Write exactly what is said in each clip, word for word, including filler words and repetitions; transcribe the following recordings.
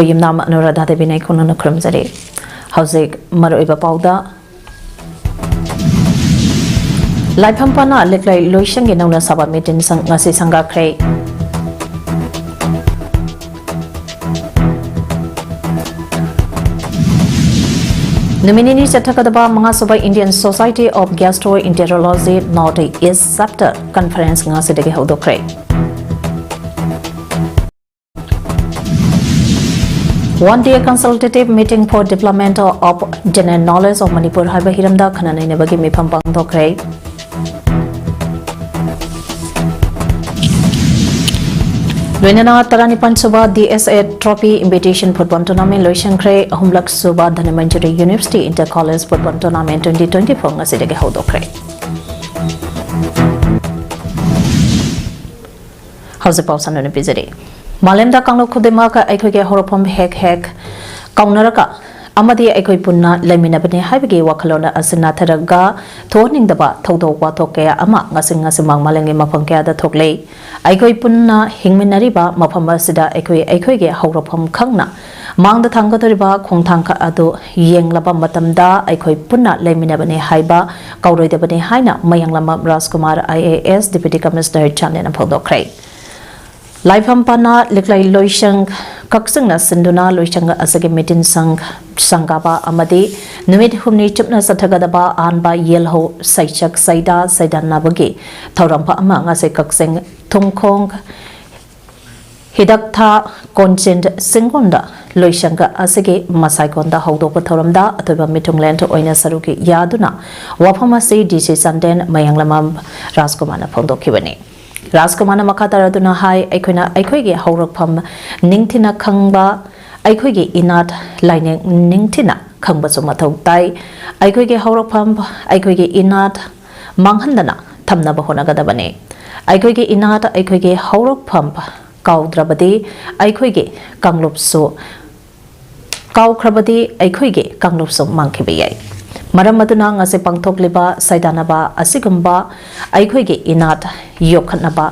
ꯌꯨꯝꯅꯥꯝ ꯑꯅꯨꯔꯥꯙꯥ ꯗꯦꯕꯤꯅ ꯑꯩꯈꯣꯏꯅ ꯈꯨꯔꯨꯝꯖꯔꯤ꯫ ꯍꯧꯖꯤꯛ ꯃꯔꯨꯑꯣꯏꯕ ꯄꯥꯎꯗ, ꯂꯥꯏꯐꯝ ꯄꯥꯅ ꯂꯤꯛꯂꯩ ꯂꯣꯏꯁꯪꯒꯤ ꯅꯧꯅ ꯁꯥꯕ ꯃꯤꯇꯤꯟ ꯁꯪ ꯉꯁꯤ ꯁꯪꯒꯥꯈ꯭ꯔꯦ꯫ ꯅꯨꯃꯤꯠ ꯅꯤꯅꯤ ꯆꯠꯊꯒꯗꯕ ꯃꯉꯥꯁꯨꯕ Indian Society of Gastroenterology North East Chapter Conference ꯉꯁꯤꯗꯒꯤ ꯍꯧꯗꯣꯛꯈ꯭ꯔꯦ꯫ One day consultative meeting for development of general knowledge of Manipur ꯍꯥꯏꯕ ꯍꯤꯔꯝꯗ ꯈꯟꯅ ꯅꯩꯅꯕꯒꯤ ꯃꯤꯐꯝ ꯄꯥꯡꯊꯣꯛꯈ꯭ꯔꯦ꯫ ꯂꯣꯏꯅꯅ ꯇꯔꯥꯅꯤꯄꯥꯟ ꯁꯨꯕ D S A Trophy Invitation Football Tournament ꯂꯣꯏꯁꯤꯟꯈ꯭ꯔꯦ꯫ ꯑꯍꯨꯝꯂꯛ ꯁꯨꯕ Dhanamanjuri University Inter College Football Tournament twenty twenty-four ꯉꯁꯤꯗꯒꯤ ꯍꯧꯗꯣꯛꯈ꯭ꯔꯦ꯫ ꯍꯧꯖꯤꯛ ꯄꯥꯎ ꯁꯟꯗꯣꯛꯅ ꯄꯤꯖꯔꯤ꯫ ꯃꯥꯂꯦꯝꯗ ꯀꯥꯡꯂꯨꯞ ꯈꯨꯗꯤꯡꯃꯛ ꯑꯩꯈꯣꯏꯒꯤ ꯍꯧꯔꯛꯐꯝ ꯍꯦꯛ ꯍꯦꯛ ꯀꯥꯎꯅꯔꯒ ꯑꯃꯗꯤ ꯑꯩꯈꯣꯏ ꯄꯨꯟꯅ ꯂꯩꯃꯤꯟꯅꯕꯅꯤ ꯍꯥꯏꯕꯒꯤ ꯋꯥꯈꯜꯂꯣꯟ ꯑꯁꯤ ꯅꯥꯊꯔꯒ ꯊꯣꯛꯍꯟꯅꯤꯡꯗꯕ ꯊꯧꯗꯣꯛ ꯋꯥꯊꯣꯛ ꯀꯌꯥ ꯑꯃ ꯉꯁꯤ ꯉꯁꯤꯃꯛ ꯃꯥꯂꯦꯝꯒꯤ ꯃꯐꯝ ꯀꯌꯥꯗ ꯊꯣꯛꯂꯦ꯫ ꯑꯩꯈꯣꯏ ꯄꯨꯟꯅ ꯍꯤꯡꯃꯤꯟꯅꯔꯤꯕ ꯃꯐꯝ ꯑꯁꯤꯗ ꯑꯩꯈꯣꯏ ꯑꯩꯈꯣꯏꯒꯤ ꯍꯧꯔꯛꯐꯝ ꯈꯪꯅ ꯃꯥꯡꯗ ꯊꯥꯡꯒꯗꯧꯔꯤꯕ ꯈꯣꯡꯊꯥꯡ ꯈꯔ ꯑꯗꯨ ꯌꯦꯡꯂꯕ ꯃꯇꯝꯗ ꯑꯩꯈꯣꯏ ꯄꯨꯟꯅ ꯂꯩꯃꯤꯟꯅꯕꯅꯤ ꯍꯥꯏꯕ ꯀꯥꯎꯔꯣꯏꯗꯕꯅꯤ ꯍꯥꯏꯅ ꯃꯌꯥꯡꯂꯝꯕꯝ ꯔꯥꯖꯀꯨꯃꯥꯔ, I A S, Deputy Commissioner ꯆꯥꯟꯗꯦꯜꯅ ꯐꯣꯡꯗꯣꯛꯈ꯭ꯔꯦ꯫ ꯂꯥꯏꯐꯝ ꯄꯥꯅ ꯂꯤꯛꯂꯩ ꯂꯣꯏꯁꯪ ꯀꯛꯆꯤꯡꯅ ꯁꯤꯟꯗꯨꯅ ꯂꯣꯏꯁꯪ ꯑꯁꯤꯒꯤ ꯃꯤꯇꯤꯟ ꯁꯪ-, ꯁꯪꯒꯥꯕ ꯑꯃꯗꯤ ꯅꯨꯃꯤꯠ ꯍꯨꯝꯅꯤ ꯆꯨꯞꯅ ꯆꯠꯊꯒꯗꯕ ꯑꯍꯥꯟꯕ ꯌꯦꯜꯍꯧ ꯁꯩꯆꯛ ꯆꯩꯗꯥ ꯁꯩꯗꯥꯟꯅꯕꯒꯤ ꯊꯧꯔꯝ ꯑꯃ ꯉꯁꯤ ꯀꯛꯆꯤꯡ ꯊꯨꯝꯈꯣꯡ ꯍꯤꯗꯛꯊꯥ ꯀꯣꯟꯆꯤꯟ ꯁꯤꯡꯒꯣꯟꯗ ꯂꯣꯏꯁꯪꯒ ꯑꯁꯤꯒꯤ ꯃꯁꯥꯏꯀꯣꯟꯗ ꯍꯧꯗꯣꯛꯄ ꯊꯧꯔꯝꯗ ꯑꯊꯣꯏꯕ ꯃꯤꯊꯨꯡꯂꯦꯟ ꯑꯣꯏꯅ ꯁꯔꯨꯛ ꯌꯥꯗꯨꯅ ꯋꯥꯐꯝ ꯑꯁꯤ D C ꯆꯥꯟꯗꯦꯜ ꯃꯌꯥꯡꯂꯝꯕꯝ ꯔꯥꯖꯀꯨꯃꯥꯔꯅ ꯐꯣꯡꯗꯣꯛꯈꯤꯕꯅꯤ꯫ ꯔꯥꯖꯀꯨꯃꯥꯔꯅ ꯃꯈꯥ ꯇꯥꯔꯗꯨꯅ ꯍꯥꯏ, ꯑꯩꯈꯣꯏꯅ ꯑꯩꯈꯣꯏꯒꯤ ꯍꯧꯔꯛꯐꯝ ꯅꯤꯡꯊꯤꯅ ꯈꯪꯕ, ꯑꯩꯈꯣꯏꯒꯤ ꯏꯅꯥꯠ ꯂꯥꯏꯅꯤꯡ ꯅꯤꯡꯊꯤꯅ ꯈꯪꯕꯁꯨ ꯃꯊꯧ ꯇꯥꯏ꯫ ꯑꯩꯈꯣꯏꯒꯤ ꯍꯧꯔꯛꯐꯝ, ꯑꯩꯈꯣꯏꯒꯤ ꯏꯅꯥꯠ ꯃꯥꯡꯍꯟꯗꯅ ꯊꯝꯅꯕ ꯍꯣꯠꯅꯒꯗꯕꯅꯤ꯫ ꯑꯩꯈꯣꯏꯒꯤ ꯏꯅꯥꯠ, ꯑꯩꯈꯣꯏꯒꯤ ꯍꯧꯔꯛꯐꯝ ꯀꯥꯎꯗ꯭ꯔꯕꯗꯤ ꯑꯩꯈꯣꯏꯒꯤ ꯀꯥꯡꯂꯨꯞꯁꯨ, ꯀꯥꯎꯈ꯭ꯔꯕꯗꯤ ꯑꯩꯈꯣꯏꯒꯤ ꯀꯥꯡꯂꯨꯞꯁꯨ ꯃꯥꯡꯈꯤꯕ ꯌꯥꯏ꯫ ꯃꯔꯝ ꯑꯗꯨꯅ ꯉꯁꯤ ꯄꯥꯡꯊꯣꯛꯂꯤꯕ ꯁꯩꯗꯥꯟꯅꯕ ꯑꯁꯤꯒꯨꯝꯕ ꯑꯩꯈꯣꯏꯒꯤ ꯏꯅꯥꯠ ꯌꯣꯛꯈꯠꯅꯕ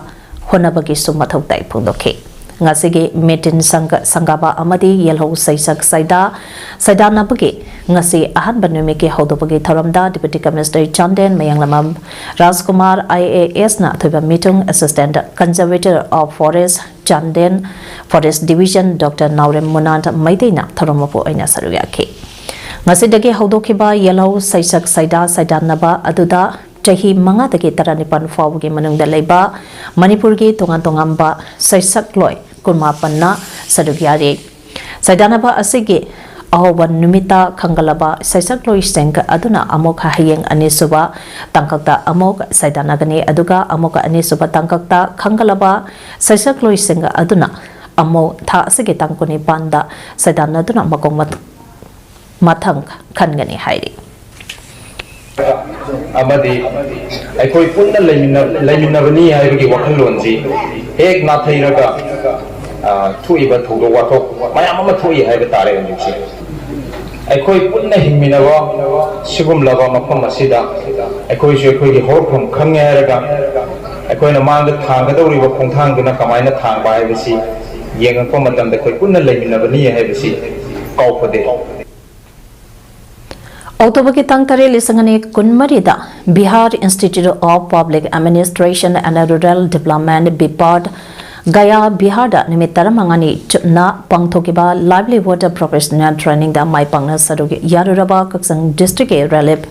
ꯍꯣꯠꯅꯕꯒꯤꯁꯨ ꯃꯊꯧ ꯇꯥꯏ ꯐꯣꯡꯗꯣꯛꯈꯤ꯫ ꯉꯁꯤꯒꯤ ꯃꯦꯇꯤꯟ ꯁꯪꯒ-, ꯁꯪꯒꯥꯕ ꯑꯃꯗꯤ ꯌꯦꯜꯍꯧ ꯁꯩꯁꯛ ꯁꯩꯗꯥ ꯁꯩꯗꯥꯟꯅꯕꯒꯤ ꯉꯁꯤ ꯑꯍꯥꯟꯕ ꯅꯨꯃꯤꯠꯀꯤ ꯍꯧꯗꯣꯛꯄꯒꯤ ꯊꯧꯔꯝꯗ Deputy Commissioner Chandel Mayanglambam Rajkumar, I A S ꯅ ꯑꯊꯣꯏꯕ ꯃꯤꯊꯨꯡ, Assistant Conservator of Forest, Chandel Forest Division, Doctor ꯅꯥꯎꯔꯦꯝ ꯃꯨꯅꯥꯟ ꯃꯩꯇꯩꯅ ꯊꯧꯔꯝ ꯃꯄꯨ ꯑꯣꯏꯅ ꯁꯔꯨꯛ ꯌꯥꯈꯤ꯫ ꯉꯁꯤꯗꯒꯤ ꯍꯧꯗꯣꯛꯈꯤꯕ ꯌꯦꯜꯍꯧ ꯁꯩꯁꯛ ꯁꯩꯗꯥ ꯁꯩꯗꯥꯟꯅꯕ ꯑꯗꯨꯗ ꯆꯍꯤ ꯃꯉꯥꯗꯒꯤ ꯇꯔꯥꯅꯤꯄꯥꯟ ꯐꯥꯎꯕꯒꯤ ꯃꯅꯨꯡꯗ ꯂꯩꯕ ꯃꯅꯤꯄꯨꯔꯒꯤ ꯇꯣꯉꯥꯟ ꯇꯣꯉꯥꯟꯕ ꯁꯩꯁꯛꯂꯣꯏ ꯀꯨꯟꯃꯥꯄꯟꯅ ꯁꯔꯨꯛ ꯌꯥꯔꯤ꯫ ꯁꯩꯗꯥꯟꯅꯕ ꯑꯁꯤꯒꯤ ꯑꯍꯧꯕ ꯅꯨꯃꯤꯠꯇ ꯈꯟꯒꯠꯂꯕ ꯁꯩꯁꯛꯂꯣꯏꯁꯤꯡ ꯑꯗꯨꯅ ꯑꯃꯨꯛ ꯍꯌꯦꯡ ꯑꯅꯤꯁꯨꯕ ꯇꯥꯡꯀꯛꯇ ꯑꯃꯨꯛ ꯁꯩꯗꯥꯟꯅꯒꯅꯤ, ꯑꯗꯨꯒ ꯑꯃꯨꯛ ꯑꯅꯤꯁꯨꯕ ꯇꯥꯡꯀꯛꯇ ꯈꯟꯒꯠꯂꯕ ꯁꯩꯁꯛꯂꯣꯏꯁꯤꯡ ꯑꯗꯨꯅ ꯑꯃꯨꯛ ꯊꯥ ꯑꯁꯤꯒꯤ ꯇꯥꯡ ꯀꯨꯟꯅꯤꯄꯥꯟꯗ ꯁꯩꯗꯥꯟꯅꯗꯨꯅ ꯃꯈꯣꯡ ꯃꯊ-, ꯃꯊꯪ ꯈꯟꯒꯅꯤ ꯍꯥꯏꯔꯤ꯫ ꯑꯃꯗꯤ ꯑꯩꯈꯣꯏ ꯄꯨꯟꯅ ꯂꯩꯃꯤꯟꯅ-, ꯂꯩꯃꯤꯟꯅꯕꯅꯤ ꯍꯥꯏꯕꯒꯤ ꯋꯥꯈꯜꯂꯣꯟꯁꯤ ꯍꯦꯛ ꯅꯥꯊꯩꯔꯒ, ꯑ, ꯊꯣꯛꯏꯕ ꯊꯧꯗꯣꯛ ꯋꯥꯊꯣꯛ ꯃꯌꯥꯝ ꯑꯃ ꯊꯣꯛꯏ ꯍꯥꯏꯕ ꯇꯥꯔꯦ ꯍꯧꯖꯤꯛꯁꯦ꯫ ꯑꯩꯈꯣꯏ ꯄꯨꯟꯅ ꯍꯤꯡꯃꯤꯟꯅꯕ ꯁꯤꯒꯨꯝꯂꯕ ꯃꯐꯝ ꯑꯁꯤꯗ ꯑꯩꯈꯣꯏꯁꯨ ꯑꯩꯈꯣꯏꯒꯤ ꯍꯧꯔꯛꯐꯝ ꯈꯪꯉꯦ ꯍꯥꯏꯔꯒ, ꯑꯩꯈꯣꯏꯅ ꯃꯥꯡꯗ ꯊꯥꯡꯒꯗꯧꯔꯤꯕ ꯈꯣꯡꯊꯥꯡꯗꯨꯅ ꯀꯃꯥꯏꯅ ꯊꯥꯡꯕ ꯍꯥꯏꯕꯁꯤ ꯌꯦꯡꯉꯛꯄ ꯃꯇꯝꯗ ꯑꯩꯈꯣꯏ ꯄꯨꯟꯅ ꯂꯩꯃꯤꯟꯅꯕꯅꯤ ꯍꯥꯏꯕꯁꯤ ꯀꯥꯎꯐꯗꯦ꯫ ꯑꯣꯛꯇꯣꯕꯔꯒꯤ ꯇꯥꯡ ꯇꯔꯦꯠ, ꯂꯤꯁꯤꯡ ꯑꯅꯤ ꯀꯨꯟꯃꯔꯤꯗ Bihar Institute of Public Administration and Rural Development, BIPAD, ꯒꯌꯥ, ꯕꯤꯍꯥꯔꯗ ꯅꯨꯃꯤꯠ ꯇꯔꯥꯃꯉꯥꯅꯤ ꯆꯨꯞꯅ ꯄꯥꯡꯊꯣꯛꯈꯤꯕ Livelihood Professional Trainingꯗ ꯃꯥꯏ ꯄꯥꯛꯅ ꯁꯔꯨꯛ ꯌꯥꯔꯨꯔꯕ ꯀꯛꯆꯤꯡ districtꯀꯤ relief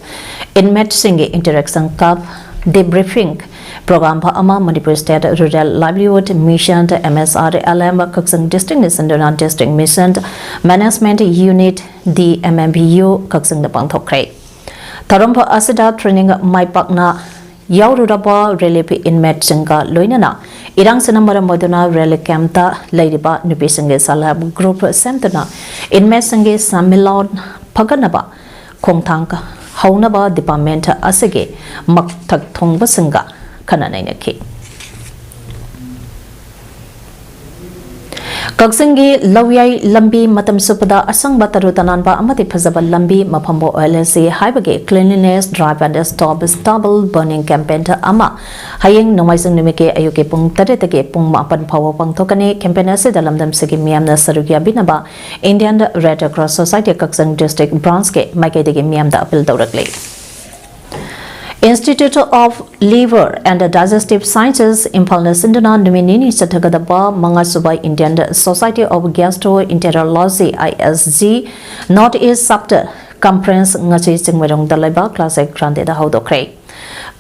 inmateꯁꯤꯡꯒꯤ interaction camp, debriefing program ꯑꯃ Manipur State Rural Livelihood Mission, M S R L M, ꯀꯛꯆꯤꯡ districtꯅ ꯁꯤꯟꯗꯨꯅ District Mission Management Unit, D M M B U, ꯀꯛꯆꯤꯡꯗ ꯄꯥꯡꯊꯣꯛꯈ꯭ꯔꯦ꯫ ꯊꯧꯔꯝ ꯑꯁꯤꯗ training ꯃꯥꯏ ꯄꯥꯛꯅ ꯌꯥꯎꯔꯨꯔꯕ relief inmateꯁꯤꯡꯒ ꯂꯣꯏꯅꯅ ꯏꯔꯥꯡꯁꯤꯅ ꯃꯔꯝ ꯑꯣꯏꯗꯨꯅ relief campꯇ ꯂꯩꯔꯤꯕ ꯅꯨꯄꯤꯁꯤꯡꯒꯤ self help group ꯁꯦꯝꯗꯨꯅ inmateꯁꯤꯡꯒꯤ ꯁꯦꯟꯃꯤꯠꯂꯣꯟ ꯐꯒꯠꯅꯕ ꯈꯣꯡꯊꯥꯡ ꯍꯧꯅꯕ department ꯑꯁꯤꯒꯤ ꯃꯊꯛ ꯊꯣꯡꯕꯁꯤꯡꯒ ꯈꯟꯅ ꯅꯩꯅꯈꯤ꯫ ꯀꯛꯆꯤꯡꯒꯤ ꯂꯧꯌꯥꯏ ꯂꯝꯕꯤ ꯃꯇꯝ ꯆꯨꯞꯄꯗ ꯑꯁꯪꯕ, ꯇꯔꯨ ꯇꯅꯥꯟꯕ ꯑꯃꯗꯤ ꯐꯖꯕ ꯂꯝꯕꯤ ꯃꯐꯝꯕꯨ ꯑꯣꯏꯍꯜꯂꯁꯤ ꯍꯥꯏꯕꯒꯤ Cleanliness Drive and Stop Stubble Burning Campaign ꯑꯃ ꯍꯌꯦꯡ ꯅꯣꯡꯃꯥꯏꯖꯤꯡ ꯅꯨꯃꯤꯠꯀꯤ ꯑꯌꯨꯛꯀꯤ ꯄꯨꯡ ꯇꯔꯦꯠꯇꯒꯤ ꯄꯨꯡ ꯃꯥꯄꯟ ꯐꯥꯎꯕ ꯄꯥꯡꯊꯣꯛꯀꯅꯤ꯫ Campaign ꯑꯁꯤꯗ ꯂꯝꯗꯝꯁꯤꯒꯤ ꯃꯤꯌꯥꯝꯅ ꯁꯔꯨꯛ ꯌꯥꯕꯤꯅꯕ Indian Red Cross Society ꯀꯛꯆꯤꯡ District Branch ꯀꯤ ꯃꯥꯏꯀꯩꯗꯒꯤ ꯃꯤꯌꯥꯝꯗ appeal ꯇꯧꯔꯛꯂꯤ꯫ Institute of Liver and Digestive Sciences, ꯏꯝꯐꯥꯜꯅ ꯁꯤꯟꯗꯨꯅ ꯅꯨꯃꯤꯠ ꯅꯤꯅꯤ ꯆꯠꯊꯒꯗꯕ ꯃꯉꯥꯁꯨꯕ Indian Society of Gastroenterology, I S G, North East Chapter Conference ꯉꯁꯤ ꯆꯤꯡꯃꯩꯔꯣꯡꯗ ꯂꯩꯕ Classic Grande ꯗ ꯍꯧꯗꯣꯛꯈ꯭ꯔꯦ꯫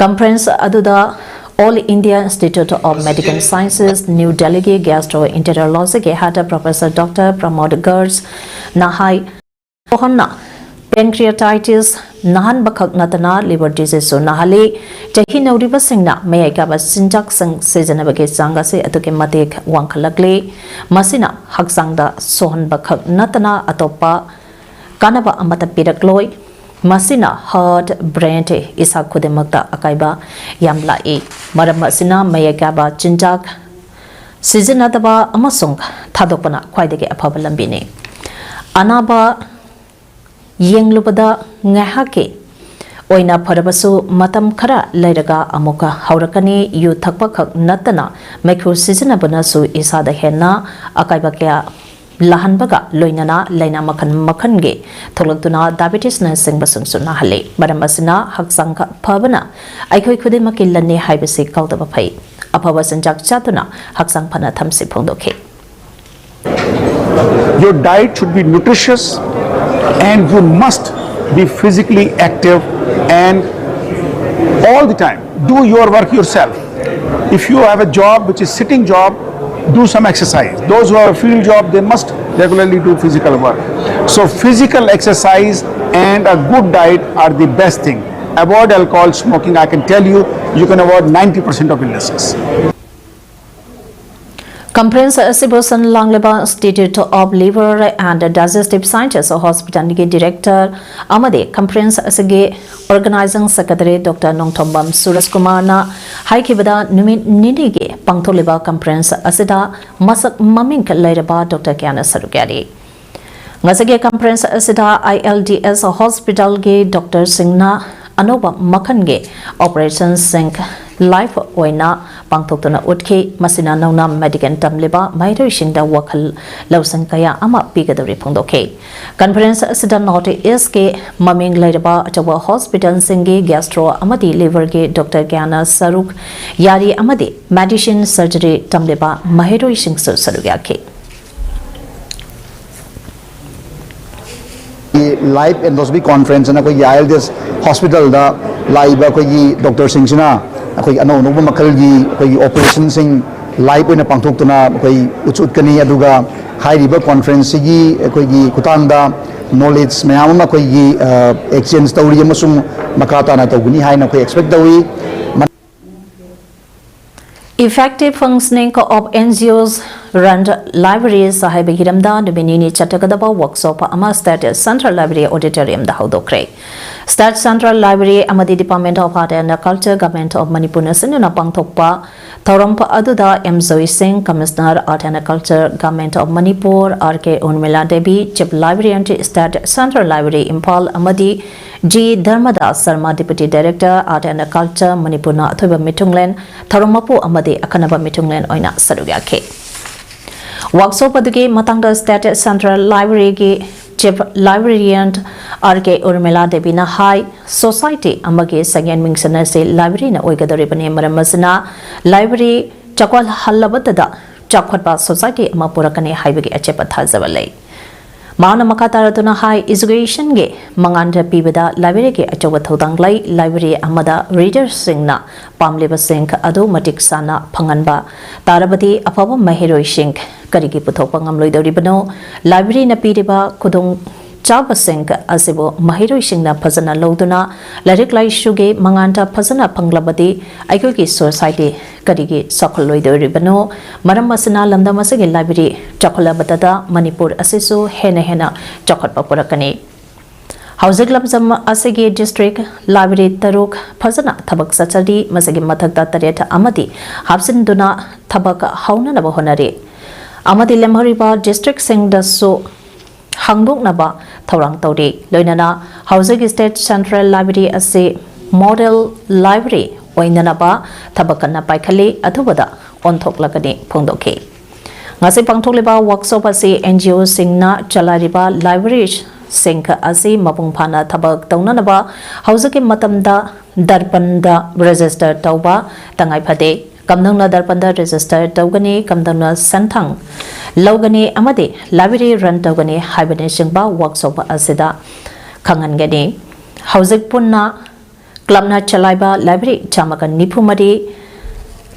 Conference ꯑꯗꯨꯗ All India Institute of Medical Sciences, New Delhi ꯒꯤ Gastroenterology ꯒꯤ Head Professor Doctor Pramod Garg ꯅ ꯍꯥꯏ, ꯁꯣꯍꯟꯅ pancreatitis ꯅꯥꯍꯟꯕꯈꯛ ꯅꯠꯇꯅ liver disease ꯁꯨ ꯅꯥꯍꯜꯂꯤ꯫ ꯆꯍꯤ ꯅꯧꯔꯤꯕꯁꯤꯡꯅ ꯃꯌꯥꯏ ꯀꯥꯕ ꯆꯤꯟꯖꯥꯛꯁꯤꯡ ꯁꯤꯖꯤꯟꯅꯕꯒꯤ ꯆꯥꯡ ꯑꯁꯤ ꯑꯗꯨꯛꯀꯤ ꯃꯇꯤꯛ ꯋꯥꯡꯈꯠꯂꯛꯂꯤ꯫ ꯃꯁꯤꯅ ꯍꯛꯆꯥꯡꯗ ꯁꯣꯛꯍꯟꯕꯈꯛ ꯅꯠꯇꯅ ꯑꯇꯣꯞꯄ ꯀꯥꯟꯅꯕ ꯑꯃꯠꯇ ꯄꯤꯔꯛꯂꯣꯏ꯫ ꯃꯁꯤꯅ heart, brain, ꯏꯁꯥ ꯈꯨꯗꯤꯡꯃꯛꯇ ꯑꯀꯥꯏꯕ ꯌꯥꯝ ꯂꯥꯛꯏ꯫ ꯃꯔꯝ ꯑꯁꯤꯅ ꯃꯌꯥꯏ ꯀꯥꯕ ꯆꯤꯟꯖꯥꯛ ꯁꯤꯖꯤꯟꯅꯗꯕ ꯑꯃꯁꯨꯡ ꯊꯥꯗꯣꯛꯄꯅ ꯈ꯭ꯋꯥꯏꯗꯒꯤ ꯑꯐꯕ ꯂꯝꯕꯤꯅꯤ꯫ ꯑꯅꯥꯕ ꯌꯦꯡꯂꯨꯕꯗ ꯉꯥꯏꯍꯥꯛꯀꯤ ꯑꯣꯏꯅ ꯐꯔꯕꯁꯨ, ꯃꯇꯝ ꯈꯔ ꯂꯩꯔꯒ ꯑꯃꯨꯛꯀ ꯍꯧꯔꯛꯀꯅꯤ꯫ ꯌꯨ ꯊꯛꯄꯈꯛ ꯅꯠꯇꯅ ꯃꯩꯈꯨ ꯁꯤꯖꯤꯟꯅꯕꯅꯁꯨ ꯏꯁꯥꯗ ꯍꯦꯟꯅ ꯑꯀꯥꯏꯕ ꯀꯌꯥ ꯂꯥꯍꯟꯕꯒ ꯂꯣꯏꯅꯅ ꯂꯥꯏꯅꯥ ꯃꯈꯜ ꯃꯈꯜꯒꯤ ꯊꯣꯛꯂꯛꯇꯨꯅ diabetes ꯅꯆꯤꯡꯕꯁꯤꯡꯁꯨ ꯅꯥꯍꯜꯂꯤ꯫ ꯃꯔꯝ ꯑꯁꯤꯅ ꯍꯛꯆꯥꯡ ꯐꯕꯅ ꯑꯩꯈꯣꯏ ꯈꯨꯗꯤꯡꯃꯛꯀꯤ ꯂꯟꯅꯤ ꯍꯥꯏꯕꯁꯤ ꯀꯥꯎꯗꯕ ꯐꯩ꯫ ꯑꯐꯕ ꯆꯤꯟꯖꯥꯛ ꯆꯥꯗꯨꯅ ꯍꯛꯆꯥꯡ ꯐꯅ ꯊꯝꯁꯤ ꯐꯣꯡꯗꯣꯛꯈꯤ꯫ Your diet should be nutritious and you must be physically active and all the time. Do your work yourself. If you have a job which is sitting job, do some exercise. Those who have a field job, they must regularly do physical work. So physical exercise and a good diet are the best thing. Avoid alcohol, smoking. I can tell you, you can avoid ninety percent of illnesses. Conference ꯑꯁꯤꯕꯨ ꯁꯤꯟ ꯂꯥꯡꯂꯤꯕ Institute of Liver and Digestive Sciences Hospitalꯒꯤ Director ꯑꯃꯗꯤ conference ꯑꯁꯤꯒꯤ Organizing Secretary Doctor Nongthombam ꯁꯨꯔꯖ ꯀꯨꯃꯥꯔꯅ ꯍꯥꯏꯈꯤꯕꯗ, ꯅꯨꯃꯤꯠ ꯅꯤꯅꯤꯒꯤ ꯄꯥꯡꯊꯣꯛꯂꯤꯕ conference ꯑꯁꯤꯗ ꯃꯁꯛ ꯃꯃꯤꯡ ꯂꯩꯔꯕ doctor ꯀꯌꯥꯅ ꯁꯔꯨꯛ ꯌꯥꯔꯤ꯫ ꯉꯁꯤꯒꯤ conference ꯑꯁꯤꯗ I L D S hospitalꯒꯤ doctorꯁꯤꯡꯅ ꯑꯅꯧꯕ ꯃꯈꯜꯒꯤ operationꯁꯤꯡ live ꯑꯣꯏꯅ ꯄꯥꯡꯊꯣꯛꯇꯨꯅ ꯎꯠꯈꯤ꯫ ꯃꯁꯤꯅ ꯅꯧꯅ medical ꯇꯝꯂꯤꯕ ꯃꯍꯩꯔꯣꯏꯁꯤꯡꯗ ꯋꯥꯈꯜ ꯂꯧꯁꯤꯡ ꯀꯌꯥ ꯑꯃ ꯄꯤꯒꯗꯧꯔꯤ ꯐꯣꯡꯗꯣꯛꯈꯤ꯫ Conference ꯑꯁꯤꯗ North Eastꯀꯤ ꯃꯃꯤꯡ ꯂꯩꯔꯕ ꯑꯆꯧꯕ hospitalꯁꯤꯡꯒꯤ gastro ꯑꯃꯗꯤ liverꯒꯤ doctor ꯀꯌꯥꯅ ꯁꯔꯨꯛ ꯌꯥꯔꯤ ꯑꯃꯗꯤ medicine surgery ꯇꯝꯂꯤꯕ ꯃꯍꯩꯔꯣꯏꯁꯤꯡꯁꯨ ꯁꯔꯨꯛ ꯌꯥꯈꯤ꯫ Live endoscopy conference ꯑꯅ ꯑꯩꯈꯣꯏꯒꯤ I L D S hospitalꯗ ꯂꯥꯛꯏꯕ ꯑꯩꯈꯣꯏꯒꯤ doctorꯁꯤꯡꯁꯤꯅ ꯑꯩꯈꯣꯏꯒꯤ ꯑꯅꯧ ꯑꯅꯧꯕ ꯃꯈꯜꯒꯤ ꯑꯩꯈꯣꯏꯒꯤ operationꯁꯤꯡ live ꯑꯣꯏꯅ ꯄꯥꯡꯊꯣꯛꯇꯨꯅ ꯑꯩꯈꯣꯏ ꯎꯠꯁꯨ ꯎꯠꯀꯅꯤ꯫ ꯑꯗꯨꯒ ꯍꯥꯏꯔꯤꯕ conferenceꯁꯤꯒꯤ ꯑꯩꯈꯣꯏꯒꯤ ꯈꯨꯠꯊꯥꯡꯗ knowledge ꯃꯌꯥꯝ ꯑꯃ ꯑꯩꯈꯣꯏꯒꯤ exchange ꯇꯧꯔꯤ ꯑꯃꯁꯨꯡ ꯃꯈꯥ ꯇꯥꯅ ꯇꯧꯒꯅꯤ ꯍꯥꯏꯅ ꯑꯩꯈꯣꯏ expect ꯇꯧꯏ꯫ Effective Functioning of N G Os Run Libraries ꯍꯥꯏꯕ ꯍꯤꯔꯝꯗ ꯅꯨꯃꯤꯠ ꯅꯤꯅꯤ ꯆꯠꯊꯒꯗꯕ workshop ꯑꯃ State Central Library Auditoriumꯗ ꯍꯧꯗꯣꯛꯈ꯭ꯔꯦ꯫ State Central Library ꯑꯃꯗꯤ Department of Art and Culture, Government of ꯃꯅꯤꯄꯨꯔꯅ ꯁꯤꯟꯗꯨꯅ ꯄꯥꯡꯊꯣꯛꯄ ꯊꯧꯔꯝ ꯑꯗꯨꯗ M ꯖꯣꯏ ꯁꯤꯡ, Commissioner, Art and Culture, Government of Manipur, R K ꯎꯔꯃꯤꯂꯥ Devi, Chief Librarian, State Central Library, Imphal, ꯑꯃꯗꯤ G ꯙꯔꯃꯗꯥꯁ Sharma, Deputy Director, Art and Culture, ꯃꯅꯤꯄꯨꯔꯅ ꯑꯊꯣꯏꯕ ꯃꯤꯊꯨꯡꯂꯦꯟ, ꯊꯧꯔꯝ ꯃꯄꯨ ꯑꯃꯗꯤ ꯑꯈꯟꯅꯕ ꯃꯤꯊꯨꯡꯂꯦꯟ ꯑꯣꯏꯅ ꯁꯔꯨꯛ ꯌꯥꯈꯤ꯫ Workshop ꯑꯗꯨꯒꯤ ꯃꯇꯥꯡꯗ State Central Libraryꯒꯤ Chief Librarian R K ꯎꯔꯃꯤꯂꯥ ꯗꯦꯕꯤꯅ ꯍꯥꯏ, society ꯑꯃꯒꯤ ꯁꯛꯍꯦꯟ ꯃꯤꯡꯁꯤꯟ ꯑꯁꯤ libraryꯅ ꯑꯣꯏꯒꯗꯧꯔꯤꯕꯅꯤ꯫ ꯃꯔꯝ ꯑꯁꯤꯅ library ꯆꯥꯎꯈꯠꯍꯜꯂꯕꯗꯇ ꯆꯥꯎꯈꯠꯄ society ꯑꯃ ꯄꯨꯔꯛꯀꯅꯤ ꯍꯥꯏꯕꯒꯤ ꯑꯆꯦꯠꯄ ꯊꯥꯖꯕ ꯂꯩ꯫ ꯃꯍꯥꯛꯅ ꯃꯈꯥ ꯇꯥꯔꯗꯨꯅ ꯍꯥꯏ, educationꯒꯤ ꯃꯉꯥꯜꯗ ꯄꯤꯕꯗ libraryꯒꯤ ꯑꯆꯧꯕ ꯊꯧꯗꯥꯡ ꯂꯩ꯫ Library ꯑꯃꯗ readerꯁꯤꯡꯅ ꯄꯥꯝꯂꯤꯕꯁꯤꯡ ꯑꯗꯨ ꯃꯇꯤꯛ ꯆꯥꯅ ꯐꯪꯍꯟꯕ ꯇꯥꯔꯕꯗꯤ ꯑꯐꯕ ꯃꯍꯩꯔꯣꯏꯁꯤꯡ ꯀꯔꯤꯒꯤ ꯄꯨꯊꯣꯛꯄ ꯉꯝꯂꯣꯏꯗꯧꯔꯤꯕꯅꯣ? Libraryꯅ ꯄꯤꯔꯤꯕ ꯈꯨꯗꯣꯡ ꯆꯥꯕꯁꯤꯡ ꯑꯁꯤꯕꯨ ꯃꯍꯩꯔꯣꯏꯁꯤꯡꯅ ꯐꯖꯅ ꯂꯧꯗꯨꯅ ꯂꯥꯏꯔꯤꯛ ꯂꯥꯏꯁꯨꯒꯤ ꯃꯉꯥꯜꯗ ꯐꯖꯅ ꯐꯪꯂꯕꯗꯤ ꯑꯩꯈꯣꯏꯒꯤ society ꯀꯔꯤꯒꯤ ꯆꯥꯎꯈꯠꯂꯣꯏꯗꯧꯔꯤꯕꯅꯣ? ꯃꯔꯝ ꯑꯁꯤꯅ ꯂꯝꯗꯝ ꯑꯁꯤꯒꯤ library ꯆꯥꯎꯈꯠꯂꯕꯗꯇ ꯃꯅꯤꯄꯨꯔ ꯑꯁꯤꯁꯨ ꯍꯦꯟꯅ ꯍꯦꯟꯅ ꯆꯥꯎꯈꯠꯄ ꯄꯨꯔꯛꯀꯅꯤ꯫ ꯍꯧꯖꯤꯛ ꯂꯝꯗꯝ ꯑꯁꯤꯒꯤ district library ꯇꯔꯨꯛ ꯐꯖꯅ ꯊꯕꯛ ꯆꯠꯆꯔꯤ꯫ ꯃꯁꯤꯒꯤ ꯃꯊꯛꯇ ꯇꯔꯦꯠ ꯑꯃꯗꯤ ꯍꯥꯞꯆꯤꯟꯗꯨꯅ ꯊꯕꯛ ꯍꯧꯅꯅꯕ ꯍꯣꯠꯅꯔꯤ ꯑꯃꯗꯤ ꯂꯦꯝꯍꯧꯔꯤꯕ districtꯁꯤꯡꯗꯁꯨ ꯍꯥꯡꯗꯣꯛꯅꯕ ꯊꯧꯔꯥꯡ ꯇꯧꯔꯤ꯫ ꯂꯣꯏꯅꯅ ꯍꯧꯖꯤꯛ state central library ꯑꯁꯤ model library ꯑꯣꯏꯅꯅꯕ ꯊꯕꯛ ꯀꯟꯅ ꯄꯥꯏꯈꯠꯂꯤ, ꯑꯊꯨꯕꯗ ꯑꯣꯟꯊꯣꯛꯂꯒꯅꯤ ꯐꯣꯡꯗꯣꯛꯈꯤ꯫ ꯉꯁꯤ ꯄꯥꯡꯊꯣꯛꯂꯤꯕ workshop ꯑꯁꯤ NGOꯁꯤꯡꯅ ꯆꯂꯥꯏꯔꯤꯕ libraryꯁꯤꯡ ꯑꯁꯤ ꯃꯄꯨꯡ ꯐꯥꯅ ꯊꯕꯛ ꯇꯧꯅꯅꯕ ꯍꯧꯖꯤꯛꯀꯤ ꯃꯇꯝꯗ ꯗꯔꯄꯟꯗ register ꯇꯧꯕ ꯇꯉꯥꯏ ꯐꯗꯦ꯫ ꯀꯝꯗꯧꯅ ꯗꯔꯄꯟꯗ register ꯇꯧꯒꯅꯤ, ꯀꯝꯗꯧꯅ ꯁꯦꯟꯊꯪ ꯂꯧꯒꯅꯤ ꯑꯃꯗꯤ library run ꯇꯧꯒꯅꯤ ꯍꯥꯏꯕꯅꯆꯤꯡꯕ workshop ꯑꯁꯤꯗ ꯈꯪꯍꯟꯒꯅꯤ꯫ ꯍꯧꯖꯤꯛ ꯄꯨꯟꯅ clubꯅ ꯆꯂꯥꯏꯕ library ꯆꯥꯝꯃꯒ ꯅꯤꯐꯨ ꯃꯔꯤ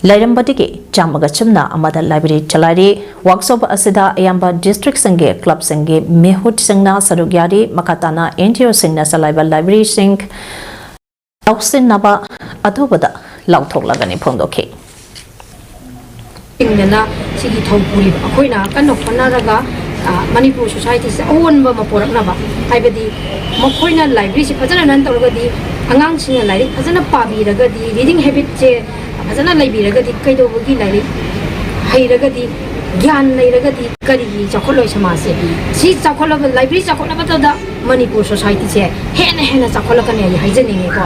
ꯂꯩꯔꯝꯕꯗꯒꯤ ꯆꯥꯝꯃꯒ ꯁꯨꯞꯅ ꯑꯃꯗ library ꯆꯂꯥꯏꯔꯤ꯫ Workshop ꯑꯁꯤꯗ ꯑꯌꯥꯝꯕ districtꯁꯤꯡꯒꯤ clubꯁꯤꯡꯒꯤ ꯃꯤꯍꯨꯠꯁꯤꯡꯅ ꯁꯔꯨꯛ ꯌꯥꯔꯤ꯫ ꯃꯈꯥ ꯇꯥꯅ NGOꯁꯤꯡꯅ ꯆꯂꯥꯏꯕ libraryꯁꯤꯡ ꯂꯧꯁꯤꯟꯅꯕ ꯑꯊꯨꯕꯗ ꯂꯥꯎꯊꯣꯛꯂꯒꯅꯤ ꯐꯣꯡꯗꯣꯛꯈꯤ꯫ ꯆꯤꯡꯗꯅ ꯁꯤꯒꯤ ꯊꯧ ꯄꯨꯔꯤꯕ ꯑꯩꯈꯣꯏꯅ ꯀꯟꯅ ꯍꯣꯠꯅꯔꯒ, ꯑ, ꯃꯅꯤꯄꯨꯔ societyꯁꯦ ꯑꯑꯣꯟꯕ ꯑꯃ ꯄꯨꯔꯛꯅꯕ, ꯍꯥꯏꯕꯗꯤ ꯃꯈꯣꯏꯅ libraryꯁꯤ ꯐꯖꯅ run ꯇꯧꯔꯒꯗꯤ, ꯑꯉꯥꯡꯁꯤꯡꯅ ꯂꯥꯏꯔꯤꯛ ꯐꯖꯅ ꯄꯥꯕꯤꯔꯒꯗꯤ, reading habitꯁꯦ ꯐꯖꯅ ꯂꯩꯕꯤꯔꯒꯗꯤ, ꯀꯩꯗꯧꯕꯒꯤ ꯂꯥꯏꯔꯤꯛ ꯍꯩꯔꯒꯗꯤ, ꯒ꯭ꯌꯥꯟ ꯂꯩꯔꯒꯗꯤ ꯀꯔꯤꯒꯤ ꯆꯥꯎꯈꯠꯂꯣꯏ ꯁꯃꯥꯖꯁꯦ? ꯁꯤ ꯆꯥꯎꯈꯠꯂꯕ, library ꯆꯥꯎꯈꯠꯂꯕꯗꯨꯗ ꯃꯅꯤꯄꯨꯔ societyꯁꯦ ꯍꯦꯟꯅ ꯍꯦꯟꯅ ꯆꯥꯎꯈꯠꯂꯛꯀꯅꯤ ꯑꯩ ꯍꯥꯏꯖꯅꯤꯡꯉꯤꯀꯣ꯫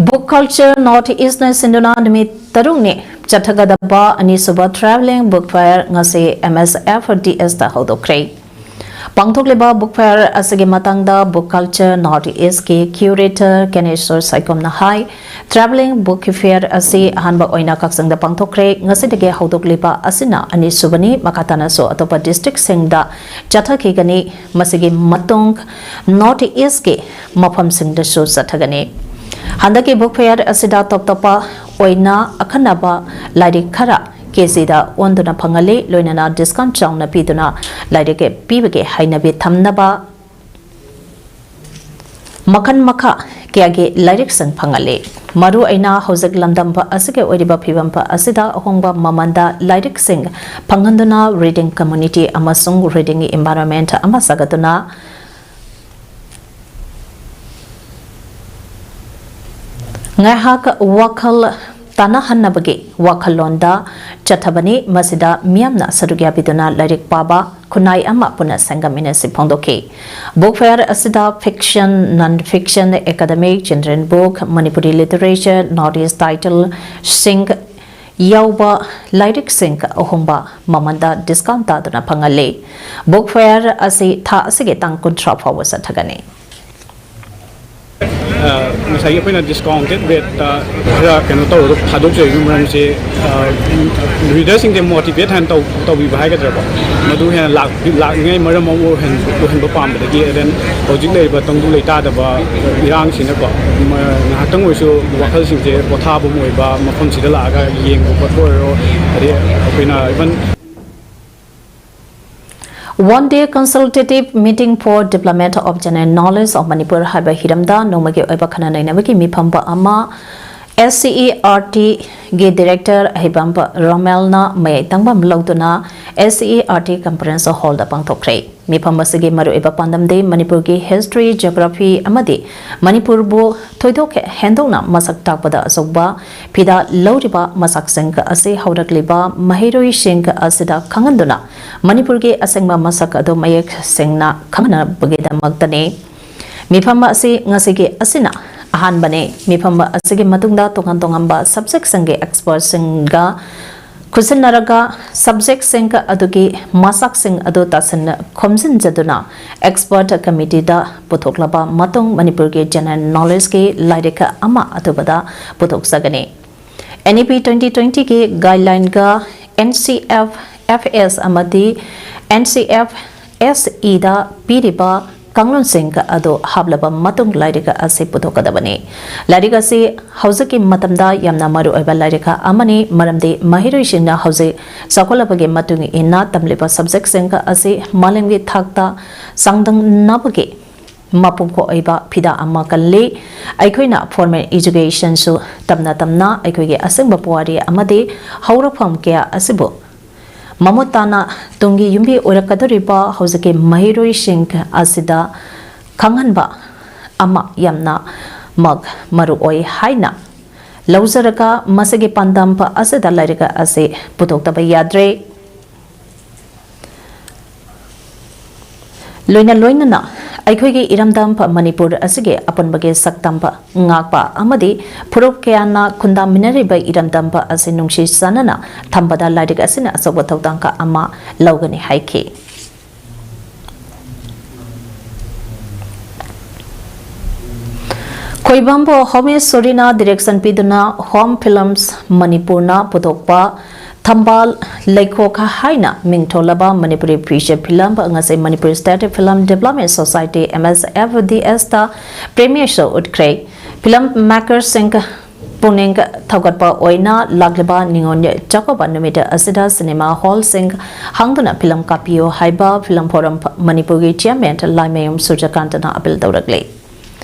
Book Culture North Eastꯅ ꯁꯤꯟꯗꯨꯅ ꯅꯨꯃꯤꯠ ꯇꯔꯨꯛꯅꯤ ꯆꯠꯊꯒꯗꯕ ꯑꯅꯤꯁꯨꯕ Travelling Book Fair ꯉꯁꯤ MSFDSꯇ ꯍꯧꯗꯣꯛꯈ꯭ꯔꯦ꯫ ꯄꯥꯡꯊꯣꯛꯂꯤꯕ book fair ꯑꯁꯤꯒꯤ ꯃꯇꯥꯡꯗ Book Culture North Eastꯀꯤ curator ꯀꯦꯅꯦꯁꯣꯔ ꯁꯥꯏꯀꯣꯝꯅ ꯍꯥꯏ, travelling book fair ꯑꯁꯤ ꯑꯍꯥꯟꯕ ꯑꯣꯏꯅ ꯀꯛꯆꯤꯡꯗ ꯄꯥꯡꯊꯣꯛꯈ꯭ꯔꯦ꯫ ꯉꯁꯤꯗꯒꯤ ꯍꯧꯗꯣꯛꯂꯤꯕ ꯑꯁꯤꯅ ꯑꯅꯤꯁꯨꯕꯅꯤ꯫ ꯃꯈꯥ ꯇꯥꯅꯁꯨ ꯑꯇꯣꯞꯄ districtꯁꯤꯡꯗ ꯆꯠꯊꯈꯤꯒꯅꯤ꯫ ꯃꯁꯤꯒꯤ ꯃꯇꯨꯡ North Eastꯀꯤ ꯃꯐꯝꯁꯤꯡꯗꯁꯨ ꯆꯠꯊꯒꯅꯤ꯫ ꯍꯟꯗꯛꯀꯤ book fair ꯑꯁꯤꯗ ꯇꯣꯞ ꯇꯣꯞꯄ ꯑꯣꯏꯅ ꯑꯈꯟꯅꯕ ꯂꯥꯏꯔꯤꯛ ꯈꯔ ꯀꯦꯖꯤꯗ ꯑꯣꯟꯗꯨꯅ ꯐꯪꯍꯜꯂꯤ꯫ ꯂꯣꯏꯅꯅ discount ꯆꯥꯎꯅ ꯄꯤꯗꯨꯅ ꯂꯥꯏꯔꯤꯛ ꯄꯤꯕꯒꯤ ꯍꯩꯅꯕꯤ ꯊꯝꯅꯕ ꯃꯈꯜ ꯃꯈꯥ ꯀꯌꯥꯒꯤ ꯂꯥꯏꯔꯤꯛꯁꯤꯡ ꯐꯪꯍꯜꯂꯤ꯫ ꯃꯔꯨ ꯑꯣꯏꯅ ꯍꯧꯖꯤꯛ ꯂꯝꯗꯝ ꯑꯁꯤꯒꯤ ꯑꯣꯏꯔꯤꯕ ꯐꯤꯕꯝ ꯑꯁꯤꯗ ꯑꯍꯣꯡꯕ ꯃꯃꯜꯗ ꯂꯥꯏꯔꯤꯛꯁꯤꯡ ꯐꯪꯍꯟꯗꯨꯅ reading community ꯑꯃꯁꯨꯡ reading environment ꯑꯃ ꯁꯥꯒꯠꯇꯨꯅ ꯉꯥꯏꯍꯥꯛ ꯋꯥꯈꯜ ꯇꯥꯅꯍꯟꯅꯕꯒꯤ ꯋꯥꯈꯜꯂꯣꯟꯗ ꯆꯠꯊꯕꯅꯤ꯫ ꯃꯁꯤꯗ ꯃꯤꯌꯥꯝꯅ ꯁꯔꯨꯛ ꯌꯥꯕꯤꯗꯨꯅ ꯂꯥꯏꯔꯤꯛ ꯄꯥꯕ ꯈꯨꯟꯅꯥꯏ ꯑꯃ ꯄꯨꯟꯅ ꯁꯦꯝꯒꯠꯃꯤꯟꯅꯁꯤ ꯐꯣꯡꯗꯣꯛꯈꯤ꯫ Book fair ꯑꯁꯤꯗ fiction, non fiction, academic, children book, Manipuri literature, North East title ꯁꯤꯡ ꯌꯥꯎꯕ ꯂꯥꯏꯔꯤꯛꯁꯤꯡ ꯑꯍꯣꯡꯕ ꯃꯃꯜꯗ discount ꯇꯥꯗꯨꯅ ꯐꯪꯍꯜꯂꯤ꯫ Book fair ꯑꯁꯤ ꯊꯥ ꯑꯁꯤꯒꯤ ꯇꯥꯡ ꯀꯨꯟꯊ꯭ꯔꯥ ꯐꯥꯎꯕ ꯆꯠꯊꯒꯅꯤ꯫ ꯑ, ꯉꯁꯥꯏꯒꯤ ꯑꯩꯈꯣꯏꯅ discounted rate ꯈꯔ ꯀꯩꯅꯣ ꯇꯧꯔꯒ ꯊꯥꯗꯣꯛꯆꯔꯤꯕ ꯃꯔꯝꯁꯦ, ꯑ, readerꯁꯤꯡꯁꯦ motivate ꯍꯥꯟꯅ ꯇꯧ-, ꯇꯧꯕꯤꯕ ꯍꯥꯏꯒꯗ꯭ꯔꯥꯀꯣ, ꯃꯗꯨ ꯍꯦꯟꯅ ꯂꯥꯛ-, ꯂꯥꯛꯅꯤꯡꯉꯥꯏ ꯃꯔꯝ ꯑꯃ ꯑꯣꯏꯍꯟ-, ꯑꯣꯏꯍꯟꯕ ꯄꯥꯝꯕꯗꯒꯤ, and then ꯍꯧꯖꯤꯛ ꯂꯩꯔꯤꯕ ꯇꯪꯗꯨ ꯂꯩꯇꯥꯗꯕ ꯏꯔꯥꯡꯁꯤꯅꯀꯣ, ꯃ-, ꯉꯥꯏꯍꯥꯛꯇꯪ ꯑꯣꯏꯔꯁꯨ ꯋꯥꯈꯜꯁꯤꯡꯁꯦ ꯄꯣꯊꯥꯐꯝ ꯑꯣꯏꯕ ꯃꯐꯝꯁꯤꯗ ꯂꯥꯛꯑꯒ ꯌꯦꯡꯕ ꯈꯣꯠꯄ ꯑꯣꯏꯔꯣ, ꯑꯗꯩ ꯑꯩꯈꯣꯏꯅ even One day consultative meeting for development of general knowledge of Manipur ꯍꯥꯏꯕ ꯍꯤꯔꯝꯗ ꯅꯣꯡꯃꯒꯤ ꯑꯣꯏꯕ ꯈꯟꯅ ꯅꯩꯅꯕꯒꯤ ꯃꯤꯐꯝ ꯑꯃ SCERTꯒꯤ director ꯑꯍꯩꯕꯝ ꯔꯣꯃꯦꯜꯅ ꯃꯌꯥꯏ ꯇꯪꯕ ꯑꯃ ꯂꯧꯗꯨꯅ SCERT conference hallꯗ ꯄꯥꯡꯊꯣꯛꯈ꯭ꯔꯦ꯫ ꯃꯤꯐꯝ ꯑꯁꯤꯒꯤ ꯃꯔꯨꯑꯣꯏꯕ ꯄꯥꯟꯗꯝꯗꯤ ꯃꯅꯤꯄꯨꯔꯒꯤ history, geography ꯑꯃꯗꯤ ꯃꯅꯤꯄꯨꯔꯕꯨ ꯊꯣꯏꯗꯣꯛ ꯍꯦꯟꯗꯣꯛꯅ ꯃꯁꯛ ꯇꯥꯛꯄꯗ ꯑꯆꯧꯕ ꯐꯤꯗꯥ ꯂꯧꯔꯤꯕ ꯃꯁꯛꯁꯤꯡ ꯑꯁꯤ ꯍꯧꯔꯛꯂꯤꯕ ꯃꯍꯩꯔꯣꯏꯁꯤꯡ ꯑꯁꯤꯗ ꯈꯪꯍꯟꯗꯨꯅ ꯃꯅꯤꯄꯨꯔꯒꯤ ꯑꯁꯦꯡꯕ ꯃꯁꯛ ꯑꯗꯨ ꯃꯌꯦꯛ ꯁꯦꯡꯅ ꯈꯪꯍꯟꯅꯕꯒꯤꯗꯃꯛꯇꯅꯤ꯫ ꯃꯤꯐꯝ ꯑꯁꯤ ꯉꯁꯤꯒꯤ ꯑꯁꯤꯅ ꯑꯍꯥꯟꯕꯅꯤ꯫ ꯃꯤꯐꯝ ꯑꯁꯤꯒꯤ ꯃꯇꯨꯡꯗ ꯇꯣꯉꯥꯟ ꯇꯣꯉꯥꯟꯕ subjectꯁꯤꯡꯒꯤ expertꯁꯤꯡꯒ ꯈꯨꯠꯁꯤꯟꯅꯔꯒ subjectꯁꯤꯡ ꯑꯗꯨꯒꯤ ꯃꯁꯛꯁꯤꯡ ꯑꯗꯨ ꯇꯥꯁꯤꯟ ꯈꯣꯝꯖꯤꯟꯖꯗꯨꯅ expert committeeꯗ ꯄꯨꯊꯣꯛꯂꯕ ꯃꯇꯨꯡ ꯃꯅꯤꯄꯨꯔꯒꯤ general knowledgeꯀꯤ ꯂꯥꯏꯔꯤꯛ ꯑꯃ ꯑꯊꯨꯕꯗ ꯄꯨꯊꯣꯛꯆꯒꯅꯤ꯫ NEP twenty twentyꯒꯤ guidelineꯒ NCERT ꯑꯃꯗꯤ NCERTda ꯄꯤꯔꯤꯕ ꯀꯥꯡꯂꯣꯟꯁꯤꯡ ꯑꯗꯨ ꯍꯥꯞꯂꯕ ꯃꯇꯨꯡ ꯂꯥꯏꯔꯤꯛ ꯑꯁꯤ ꯄꯨꯊꯣꯛꯀꯗꯕꯅꯤ꯫ ꯂꯥꯏꯔꯤꯛ ꯑꯁꯤ ꯍꯧꯖꯤꯛꯀꯤ ꯃꯇꯝꯗ ꯌꯥꯝꯅ ꯃꯔꯨꯑꯣꯏꯕ ꯂꯥꯏꯔꯤꯛ ꯑꯃꯅꯤ, ꯃꯔꯝꯗꯤ ꯃꯍꯩꯔꯣꯏꯁꯤꯡꯅ ꯍꯧꯖꯤꯛ ꯆꯥꯎꯈꯠꯂꯕꯒꯤ ꯃꯇꯨꯡ ꯏꯟꯅ ꯇꯝꯂꯤꯕ subjectꯁꯤꯡ ꯑꯁꯤ ꯃꯥꯂꯦꯝꯒꯤ ꯊꯥꯛꯇ ꯆꯥꯡꯗꯝꯅꯕꯒꯤ ꯃꯄꯨꯡ ꯑꯣꯏꯕ ꯐꯤꯗꯥ ꯑꯃ ꯀꯜꯂꯤ꯫ ꯑꯩꯈꯣꯏꯅ formal educationꯁꯨ ꯇꯝꯅ ꯇꯝꯅ ꯑꯩꯈꯣꯏꯒꯤ ꯑꯁꯦꯡꯕ ꯄꯨꯋꯥꯔꯤ ꯑꯃꯗꯤ ꯍꯧꯔꯛꯐꯝ ꯀꯌꯥ ꯑꯁꯤꯕꯨ ꯃꯃꯨꯠ ꯇꯥꯅ ꯇꯨꯡꯒꯤ ꯌꯨꯝꯕꯤ ꯑꯣꯏꯔꯛꯀꯗꯧꯔꯤꯕ ꯍꯧꯖꯤꯛꯀꯤ ꯃꯍꯩꯔꯣꯏꯁꯤꯡ ꯑꯁꯤꯗ ꯈꯪꯍꯟꯕ ꯑꯃ ꯌꯥꯝꯅ ꯃꯛ ꯃꯔꯨ ꯑꯣꯏ ꯍꯥꯏꯅ ꯂꯧꯖꯔꯒ ꯃꯁꯤꯒꯤ ꯄꯥꯟꯗꯝ ꯑꯁꯤꯗ ꯂꯥꯏꯔꯤꯛ ꯑꯁꯤ ꯄꯨꯊꯣꯛꯇꯕ ꯌꯥꯗ꯭ꯔꯦ꯫ ꯂꯣꯏꯅ ꯂꯣꯏꯅꯅ ꯑꯩꯈꯣꯏꯒꯤ ꯏꯔꯝꯗꯝ ꯃꯅꯤꯄꯨꯔ ꯑꯁꯤꯒꯤ ꯑꯄꯨꯟꯕꯒꯤ ꯁꯛꯇꯝ ꯉꯥꯛꯄ ꯑꯃꯗꯤ ꯐꯨꯔꯨꯞ ꯀꯌꯥꯅ ꯈꯨꯟꯗꯥꯃꯤꯟꯅꯔꯤꯕ ꯏꯔꯝꯗꯝ ꯑꯁꯤ ꯅꯨꯡꯁꯤ ꯆꯥꯟꯅꯅ ꯊꯝꯕꯗ ꯂꯥꯏꯔꯤꯛ ꯑꯁꯤꯅ ꯑꯆꯧꯕ ꯊꯧꯗꯥꯡ ꯑꯃ ꯂꯧꯒꯅꯤ ꯍꯥꯏꯈꯤ꯫ ꯈꯣꯏꯕꯝꯕꯨ ꯍꯣꯃꯦꯁꯣꯔꯤꯅ direction ꯄꯤꯗꯨꯅ Home Films ꯃꯅꯤꯄꯨꯔꯅ ꯄꯨꯊꯣꯛꯄ ꯊꯝꯕꯥꯜ ꯂꯩꯈꯣꯛ ꯍꯥꯏꯅ ꯃꯤꯡꯊꯣꯜꯂꯕ ꯃꯅꯤꯄꯨꯔꯤ feature film ꯉꯁꯤ Manipur State Film Development Society, M S F D S ꯇ premiere show ꯎꯠꯈ꯭ꯔꯦ꯫ Film makerꯁꯤꯡ ꯄꯨꯛꯅꯤꯡ ꯊꯧꯒꯠꯄ ꯑꯣꯏꯅ ꯂꯥꯛꯂꯤꯕ ꯅꯤꯉꯣꯜ ꯆꯥꯛꯀꯧꯕ ꯅꯨꯃꯤꯠ ꯑꯁꯤꯗ cinema hallꯁꯤꯡ ꯍꯥꯡꯗꯨꯅ film ꯀꯥꯞꯄꯤꯌꯨ ꯍꯥꯏꯕ Film Forum ꯃꯅꯤꯄꯨꯔꯒꯤ chairman Laimayum ꯁꯨꯔꯖꯀꯥꯟꯇꯅ appeal ꯇꯧꯔꯛꯂꯤ꯫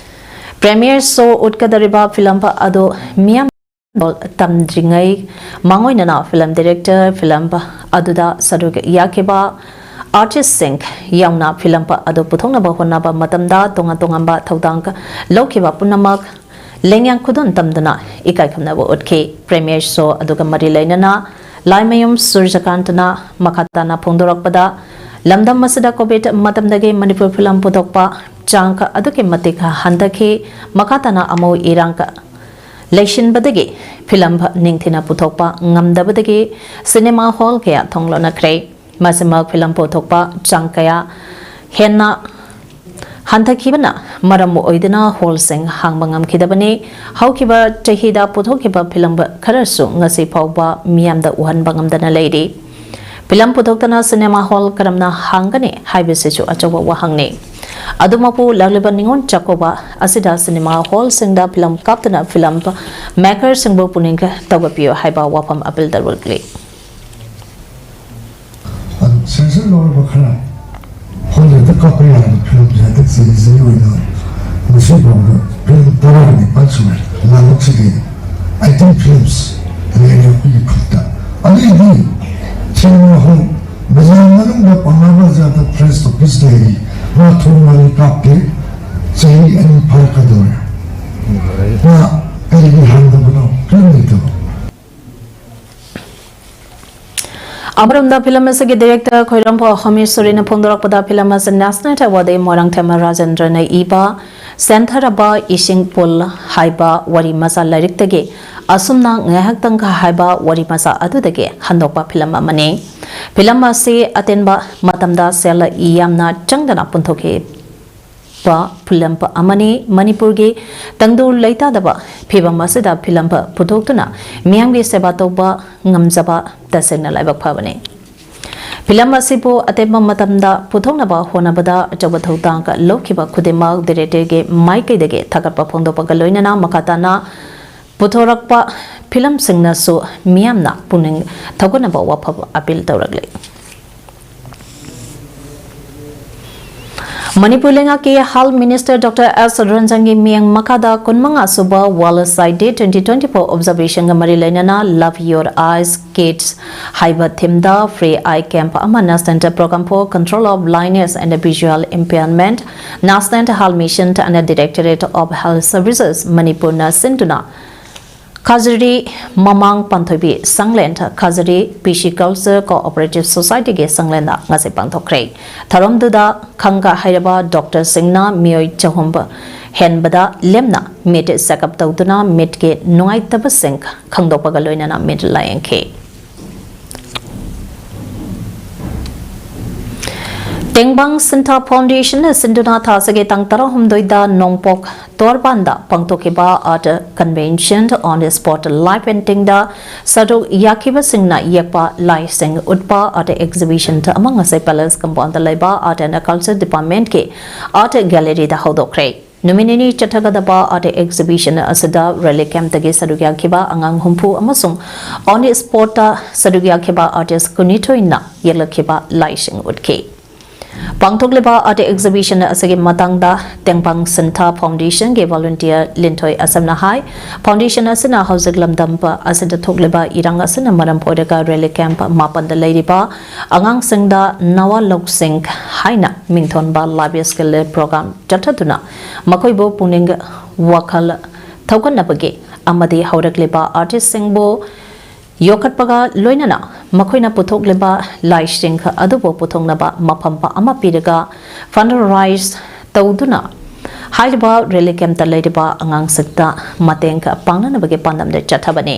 Premiere show ꯎꯠꯀꯗꯧꯔꯤꯕ film ꯑꯗꯨ ꯃꯤꯌꯥꯝ ꯇꯝꯗ꯭ꯔꯤꯉꯩ ꯃꯥꯡꯑꯣꯏꯅꯅ film director, film ꯑꯗꯨꯗ ꯁꯔꯨꯛ ꯌꯥꯈꯤꯕ artistꯁꯤꯡ ꯌꯥꯎꯅ film ꯑꯗꯨ ꯄꯨꯊꯣꯛꯅꯕ ꯍꯣꯠꯅꯕ ꯃꯇꯝꯗ ꯇꯣꯉꯥꯟ ꯇꯣꯉꯥꯟꯕ ꯊꯧꯗꯥꯡ ꯂꯧꯈꯤꯕ ꯄꯨꯝꯅꯃꯛ ꯂꯦꯡꯌꯥꯟ ꯈꯨꯗꯣꯟ ꯇꯝꯗꯨꯅ ꯏꯀꯥꯏ ꯈꯨꯝꯅꯕ ꯎꯠꯈꯤ꯫ Premiere show ꯑꯗꯨꯒ ꯃꯔꯤ ꯂꯩꯅꯅ ꯂꯥꯏꯃꯌꯨꯝ ꯁꯨꯔꯖꯀꯥꯟꯇꯅ ꯃꯈꯥ ꯇꯥꯅ ꯐꯣꯡꯗꯣꯔꯛꯄꯗ, ꯂꯝꯗꯝ ꯑꯁꯤꯗ COVID ꯃꯇꯝꯗꯒꯤ ꯃꯅꯤꯄꯨꯔ film ꯄꯨꯊꯣꯛꯄ ꯆꯥꯡ ꯑꯗꯨꯛꯀꯤ ꯃꯇꯤꯛ ꯍꯟꯊꯈꯤ꯫ ꯃꯈꯥ ꯇꯥꯅ ꯑꯃꯨꯛ ꯏꯔꯥꯡ ꯂꯩꯁꯤꯟꯕꯗꯒꯤ film ꯅꯤꯡꯊꯤꯅ ꯄꯨꯊꯣꯛꯄ ꯉꯝꯗꯕꯗꯒꯤ cinema hall ꯀꯌꯥ ꯊꯣꯡ ꯂꯣꯟꯅꯈ꯭ꯔꯦ꯫ ꯃꯁꯤꯃꯛ film ꯄꯨꯊꯣꯛꯄ ꯆꯥꯡ ꯀꯌꯥ ꯍꯦꯟꯅ ꯍꯟꯊꯈꯤꯕꯅ ꯃꯔꯝ ꯑꯣꯏꯗꯨꯅ hallꯁꯤꯡ ꯍꯥꯡꯕ ꯉꯝꯈꯤꯗꯕꯅꯤ꯫ ꯍꯧꯈꯤꯕ ꯆꯍꯤꯗ ꯄꯨꯊꯣꯛꯈꯤꯕ film ꯈꯔꯁꯨ ꯉꯁꯤ ꯐꯥꯎꯕ ꯃꯤꯌꯥꯝꯗ ꯎꯍꯟꯕ ꯉꯝꯗꯅ ꯂꯩꯔꯤ꯫ Film ꯄꯨꯊꯣꯛꯇꯅ cinema hall ꯀꯔꯝꯅ ꯍꯥꯡꯒꯅꯤ ꯍꯥꯏꯕꯁꯤꯁꯨ ꯑꯆꯧꯕ ꯋꯥꯍꯪꯅꯤ꯫ ꯑꯗꯨꯃꯛꯄꯨ ꯂꯥꯛꯂꯤꯕ ꯅꯤꯉꯣꯜ ꯆꯥꯛꯀꯧꯕ ꯑꯁꯤꯗ cinema hallꯁꯤꯡꯗ film ꯀꯥꯞꯇꯨꯅ film makerꯁꯤꯡꯕꯨ ꯄꯨꯛꯅꯤꯡ ꯊꯧꯒꯠꯄꯤꯌꯨ ꯍꯥꯏꯕ ꯋꯥꯐꯝ appeal ꯇꯧꯔꯛꯂꯤ꯫ ꯑꯗꯨ sanction ꯂꯧꯔꯕ ꯈꯔ hallꯗ ꯀꯥꯞꯄ ꯌꯥꯔꯕ film ꯍꯟꯗꯛ ꯆꯍꯤꯁꯤꯒꯤ ꯑꯣꯏꯅ ꯉꯁꯤ ꯐꯥꯎꯕ ꯐꯤꯂꯝ ꯇꯔꯥꯅꯤꯄꯥꯜ ꯁꯨꯔꯦ ꯂꯥꯡꯕꯛꯁꯤꯗꯤ, eighteen films ꯂꯩꯔꯦ ꯑꯩꯈꯣꯏꯒꯤ ꯈꯨꯠꯇ꯫ ꯑꯗꯨꯏꯗꯤ ꯁꯤꯅꯦꯃꯥ ꯍꯣꯜ ꯕꯖꯥꯔ ꯃꯅꯨꯡꯗ ꯄꯥꯎꯅꯥ ꯕꯖꯥꯔꯗ ꯐ꯭ꯔꯦꯟꯁ ꯇꯣꯀꯤꯁ ꯂꯩꯔꯤ, ꯃꯥ ꯊꯣꯡ ꯃꯥꯂꯤ ꯀꯥꯞꯇꯦ, ꯆꯍꯤ ꯑꯅꯤ ꯐꯥꯔꯛꯀꯗꯧꯔꯦ꯫ ꯃꯥ ꯀꯔꯤꯒꯤ ꯍꯥꯡꯗꯕꯅꯣ? ꯐꯤꯂꯝ ꯂꯩꯇꯕ꯫ ꯑꯃꯔꯣꯝꯗ ꯐꯤꯂꯝ ꯑꯁꯤꯒꯤ ꯗꯤꯔꯦꯛꯇꯔ ꯈꯣꯏꯔꯝꯕ ꯍꯣꯃꯦꯁꯣꯔꯤꯅ ꯐꯣꯡꯗꯣꯔꯛꯄꯗ, ꯐꯤꯂꯝ ꯑꯁꯤ ꯅꯦꯁꯅꯦꯜ ꯑꯦꯋꯥꯔꯗ ꯃꯣꯏꯔꯥꯡꯊꯦꯝ ꯔꯥꯖꯦꯟꯗ꯭ꯔꯅ ꯏꯕ ꯁꯦꯟꯊꯔꯕ ꯏꯁꯤꯡ ꯄꯨꯜ ꯍꯥꯏꯕ ꯋꯥꯔꯤ ꯃꯆꯥ ꯂꯥꯏꯔꯤꯛꯇꯒꯤ ꯑꯁꯨꯝꯅ ꯉꯥꯏꯍꯥꯛꯇꯪꯒ ꯍꯥꯏꯕ ꯋꯥꯔꯤ ꯃꯆꯥ ꯑꯗꯨꯗꯒꯤ ꯍꯟꯗꯣꯛꯄ ꯐꯤꯂꯝ ꯑꯃꯅꯤ꯫ ꯐꯤꯂꯝ ꯑꯁꯤ ꯑꯇꯦꯟꯕ ꯃꯇꯝꯗ ꯁꯦꯜ ꯌꯥꯝꯅ ꯆꯪꯗꯅ ꯄꯨꯟꯊꯣꯛꯈꯤ꯫ ꯄ ꯐꯤꯂꯝ ꯑꯃꯅꯤ꯫ ꯃꯅꯤꯄꯨꯔꯒꯤ ꯇꯪꯗꯨ ꯂꯩꯇꯥꯗꯕ ꯐꯤꯕꯝ ꯑꯁꯤꯗ ꯐꯤꯂꯝ ꯄꯨꯊꯣꯛꯇꯨꯅ ꯃꯤꯌꯥꯝꯒꯤ ꯁꯦꯕꯥ ꯇꯧꯕ ꯉꯝꯖꯕ ꯇꯁꯦꯡꯅ ꯂꯥꯏꯕꯛ ꯐꯕꯅꯤ꯫ ꯐꯤꯂꯝ ꯑꯁꯤꯕꯨ ꯑꯇꯦꯟꯕ ꯃꯇꯝꯗ ꯄꯨꯊꯣꯛꯅꯕ ꯍꯣꯠꯅꯕꯗ ꯑꯆꯧꯕ ꯊꯧꯗꯥꯡ ꯂꯧꯈꯤꯕ ꯈꯨꯗꯤꯡꯃꯛ ꯗꯤꯔꯦꯛꯇꯔꯒꯤ ꯃꯥꯏꯀꯩꯗꯒꯤ ꯊꯥꯒꯠꯄ ꯐꯣꯡꯗꯣꯛꯄꯒ ꯂꯣꯏꯅꯅ ꯃꯈꯥ ꯇꯥꯅ ꯄꯨꯊꯣꯔꯛꯄ ꯐꯤꯂꯝꯁꯤꯡꯅꯁꯨ ꯃꯤꯌꯥꯝꯅ ꯄꯨꯛꯅꯤꯡ ꯊꯧꯒꯠꯅꯕ ꯋꯥꯐꯝ ꯑꯄꯤꯜ ꯇꯧꯔꯛꯂꯤ꯫ ꯃꯅꯤꯄꯨꯔ ꯂꯩꯉꯥꯛꯀꯤ ꯍꯦꯜꯊ ꯃꯤꯅꯤꯁꯇꯔ ꯗꯣꯛꯇꯔ ꯑꯦꯁ ꯔꯟꯖꯟꯒꯤ ꯃꯤꯠꯌꯦꯡ ꯃꯈꯥꯗ ꯀꯨꯟꯃꯉꯥ ꯁꯨꯕ World Eye Day twenty twenty-four observationꯒ ꯃꯔꯤ ꯂꯩꯅꯅ Love Your Eyes Kids ꯍꯥꯏꯕ ꯊꯤꯝꯗ free eye camp ꯑꯃ National Program for Control of Blindness and Visual Impairment, National Health Mission and Directorate of Health Services ꯃꯅꯤꯄꯨꯔꯅ ꯁꯤꯟꯗꯨꯅ ꯈꯥꯖꯔꯤ ꯃꯃꯥꯡ ꯄꯥꯟꯊꯣꯏꯕꯤ ꯁꯪꯂꯦꯟ, ꯈꯥꯖꯔꯤ ꯄꯤꯁꯤꯀꯜꯆꯔ ꯀꯣꯑꯣꯄꯔꯦꯇꯤꯚ ꯁꯣꯁꯥꯏꯇꯤꯒꯤ ꯁꯪꯂꯦꯟꯗ ꯉꯁꯤ ꯄꯥꯡꯊꯣꯛꯈ꯭ꯔꯦ꯫ ꯊꯧꯔꯝꯗꯨꯗ ꯈꯪꯒ ꯍꯩꯔꯕ ꯗꯣꯛꯇꯔꯁꯤꯡꯅ ꯃꯤꯑꯣꯏ ꯆꯍꯨꯝ ꯍꯦꯟꯕꯗ ꯂꯦꯝꯅ ꯃꯤꯠ ꯆꯦꯛꯑꯞ ꯇꯧꯗꯨꯅ ꯃꯤꯠꯀꯤ ꯅꯨꯡꯉꯥꯏꯇꯕꯁꯤꯡ ꯈꯪꯗꯣꯛꯄꯒ ꯂꯣꯏꯅꯅ ꯃꯤꯠ ꯂꯥꯌꯦꯡꯈꯤ꯫ ꯇꯦꯡꯕꯥꯡ ꯁꯤꯟꯊꯥ ꯐꯥꯎꯟꯗꯦꯁꯟꯅ ꯁꯤꯟꯗꯨꯅ ꯊꯥ ꯑꯁꯤꯒꯤ ꯇꯥꯡ ꯇꯔꯥꯍꯨꯝꯗꯣꯏꯗ ꯅꯣꯡꯄꯣꯛ ꯇꯣꯔꯕꯥꯟꯗ ꯄꯥꯡꯊꯣꯛꯈꯤꯕ Art Convention on Spot Live Paintingꯗ ꯁꯔꯨꯛ ꯌꯥꯈꯤꯕꯁꯤꯡꯅ ꯌꯦꯛꯄ ꯂꯥꯏꯁꯤꯡ ꯎꯠꯄ Art Exhibition ꯑꯃ ꯉꯁꯤ Palace Compoundꯗ ꯂꯩꯕ Art and Culture Departmentꯀꯤ Art Galleryꯗ ꯍꯧꯗꯣꯛꯈ꯭ꯔꯦ꯫ ꯅꯨꯃꯤꯠ ꯅꯤꯅꯤ ꯆꯠꯊꯒꯗꯕ Art Exhibition ꯑꯁꯤꯗ relief campꯇꯒꯤ ꯁꯔꯨꯛ ꯌꯥꯈꯤꯕ ꯑꯉꯥꯡ ꯍꯨꯝꯐꯨ ꯑꯃꯁꯨꯡ on spotꯇ ꯁꯔꯨꯛ ꯌꯥꯈꯤꯕ artist ꯀꯨꯟꯅꯤꯊꯣꯏꯅ ꯌꯦꯛꯂꯛꯈꯤꯕ ꯂꯥꯏꯁꯤꯡ ꯎꯠꯈꯤ꯫ ꯄꯥꯡꯊꯣꯛꯂꯤꯕ ꯑꯥꯔꯠ ꯑꯦꯛꯖꯤꯕꯤꯁꯟ ꯑꯁꯤꯒꯤ ꯃꯇꯥꯡꯗ ꯇꯦꯡꯕꯥꯡ ꯁꯤꯟꯊꯥ ꯐꯥꯎꯟꯗꯦꯁꯟꯒꯤ ꯚꯣꯂꯨꯟꯇꯤꯌꯔ ꯂꯤꯟꯊꯣꯏ ꯑꯁꯝꯅ ꯍꯥꯏ, ꯐꯥꯎꯟꯗꯦꯁꯟ ꯑꯁꯤꯅ ꯍꯧꯖꯤꯛ ꯂꯝꯗꯝ ꯑꯁꯤꯗ ꯊꯣꯛꯂꯤꯕ ꯏꯔꯥꯡ ꯑꯁꯤꯅ ꯃꯔꯝ ꯑꯣꯏꯔꯒ ꯔꯤꯂꯤꯐ ꯀꯦꯝꯞ ꯃꯥꯄꯟꯗ ꯂꯩꯔꯤꯕ ꯑꯉꯥꯡꯁꯤꯡꯗ ꯅꯋꯥ ꯂꯧꯁꯤꯡ ꯍꯥꯏꯅ ꯃꯤꯡꯊꯣꯟꯕ ꯂꯥꯏꯐ ꯁ꯭ꯀꯤꯜ ꯄ꯭ꯔꯣꯒ꯭ꯔꯥꯝ ꯆꯠꯊꯗꯨꯅ ꯃꯈꯣꯏꯕꯨ ꯄꯨꯛꯅꯤꯡ ꯋꯥꯈꯜ ꯊꯧꯒꯠꯅꯕꯒꯤ ꯑꯃꯗꯤ ꯍꯧꯔꯛꯂꯤꯕ ꯑꯥꯔꯇꯤꯁꯁꯤꯡꯕꯨ ꯌꯣꯛꯈꯠꯄꯒ ꯂꯣꯏꯅꯅ ꯃꯈꯣꯏꯅ ꯄꯨꯊꯣꯛꯂꯤꯕ ꯂꯥꯏꯁꯤꯡ ꯑꯗꯨꯕꯨ ꯄꯨꯊꯣꯛꯅꯕ ꯃꯐꯝ ꯑꯃ ꯄꯤꯔꯒ ꯐꯟꯗ ꯔꯥꯏꯖ ꯇꯧꯗꯨꯅ ꯍꯥꯏꯔꯤꯕ ꯔꯤꯂꯤꯐ ꯀꯦꯝꯞꯇ ꯂꯩꯔꯤꯕ ꯑꯉꯥꯡꯁꯤꯡꯗ ꯃꯇꯦꯡ ꯄꯥꯡꯅꯅꯕꯒꯤ ꯄꯥꯟꯗꯝꯗ ꯆꯠꯊꯕꯅꯤ꯫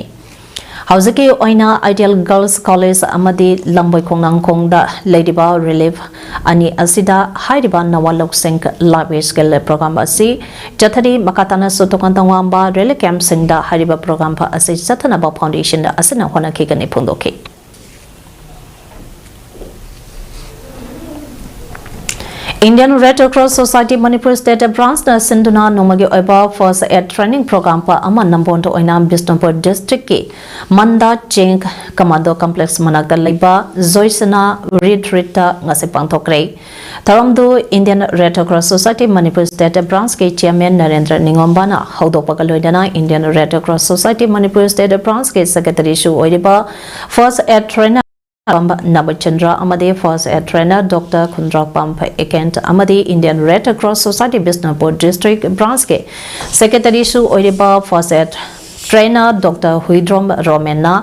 ꯍꯧꯖꯤꯛꯀꯤ ꯑꯣꯏꯅ ꯑꯥꯏꯗꯤꯌꯦꯜ ꯒꯔꯜꯁ ꯀꯣꯂꯦꯖ ꯑꯃꯗꯤ ꯂꯝꯕꯣꯏ ꯈꯣꯡꯅꯥꯡꯈꯣꯡꯗ ꯂꯩꯔꯤꯕ ꯔꯤꯂꯤꯐ ꯑꯅꯤ ꯑꯁꯤꯗ ꯍꯥꯏꯔꯤꯕ ꯅꯋꯥ ꯂꯧꯁꯤꯡ ꯂꯥꯏꯐ ꯁ꯭ꯀꯤꯜ ꯄ꯭ꯔꯣꯒ꯭ꯔꯥꯝ ꯑꯁꯤ ꯆꯠꯊꯔꯤ꯫ ꯃꯈꯥ ꯇꯥꯅꯁꯨ ꯇꯣꯉꯥꯟ ꯇꯣꯉꯥꯟꯕ ꯔꯤꯂꯤꯐ ꯀꯦꯝꯞꯁꯤꯡꯗ ꯍꯥꯏꯔꯤꯕ ꯄ꯭ꯔꯣꯒ꯭ꯔꯥꯝ ꯑꯁꯤ ꯆꯠꯊꯅꯕ ꯐꯥꯎꯟꯗꯦꯁꯟ ꯑꯁꯤꯅ ꯍꯣꯠꯅꯈꯤꯒꯅꯤ ꯐꯣꯡꯗꯣꯛꯈꯤ꯫ Indian Red Cross Society Manipur State Branch ꯅ ꯁꯤꯟꯗꯨꯅ ꯅꯣꯡꯃꯒꯤ ꯑꯣꯏꯕ ꯐꯥꯔꯁ ꯑꯦꯗ ꯇ꯭ꯔꯦꯅꯤꯡ ꯄ꯭ꯔꯣꯒ꯭ꯔꯥꯝ ꯑꯃ ꯅꯝꯕꯣꯜꯗ ꯑꯣꯏꯅ ꯕꯤꯁꯅꯨꯄꯨꯔ ꯗꯤꯁꯇ꯭ꯔꯤꯛꯀꯤ ꯃꯟꯗꯥ ꯆꯤꯡ ꯀꯃꯥꯟꯗꯣ ꯀꯝꯄ꯭ꯂꯦꯛꯁ ꯃꯅꯥꯛꯇ ꯂꯩꯕ ꯖꯣꯏꯁꯅꯥ ꯔꯤꯇ꯭ꯔꯤꯠꯇ ꯉꯁꯤ ꯄꯥꯡꯊꯣꯛꯈ꯭ꯔꯦ꯫ ꯊꯧꯔꯝꯗꯨ Indian Red Cross Society Manipur State Branch ꯀꯤ ꯆꯤꯌꯔꯃꯦꯟ ꯅꯔꯦꯟꯗ꯭ꯔ ꯅꯤꯉꯣꯝꯕꯅ ꯍꯧꯗꯣꯛꯄꯒ ꯂꯣꯏꯅꯅ Indian Red Cross Society Manipur State Branch ꯀꯤ ꯁꯦꯀ꯭ꯔꯦꯇꯔꯤꯁꯨ ꯑꯣꯏꯔꯤꯕ ꯐꯥꯔꯁ ꯑꯦꯗ ꯇ꯭ꯔꯦꯅꯔ ꯅꯕꯆꯟꯗ꯭ꯔ ꯑꯃꯗꯤ first aid trainer doctor Khundrakpam Aken ꯑꯃꯗꯤ Indian Red Cross Society Bishnupur district ꯕ꯭ꯔꯥꯟꯆꯀꯤ ꯁꯦꯀ꯭ꯔꯦꯇꯔꯤꯁꯨ ꯑꯣꯏꯔꯤꯕ first aid trainer doctor Huidrom ꯔꯣꯃꯦꯟꯅ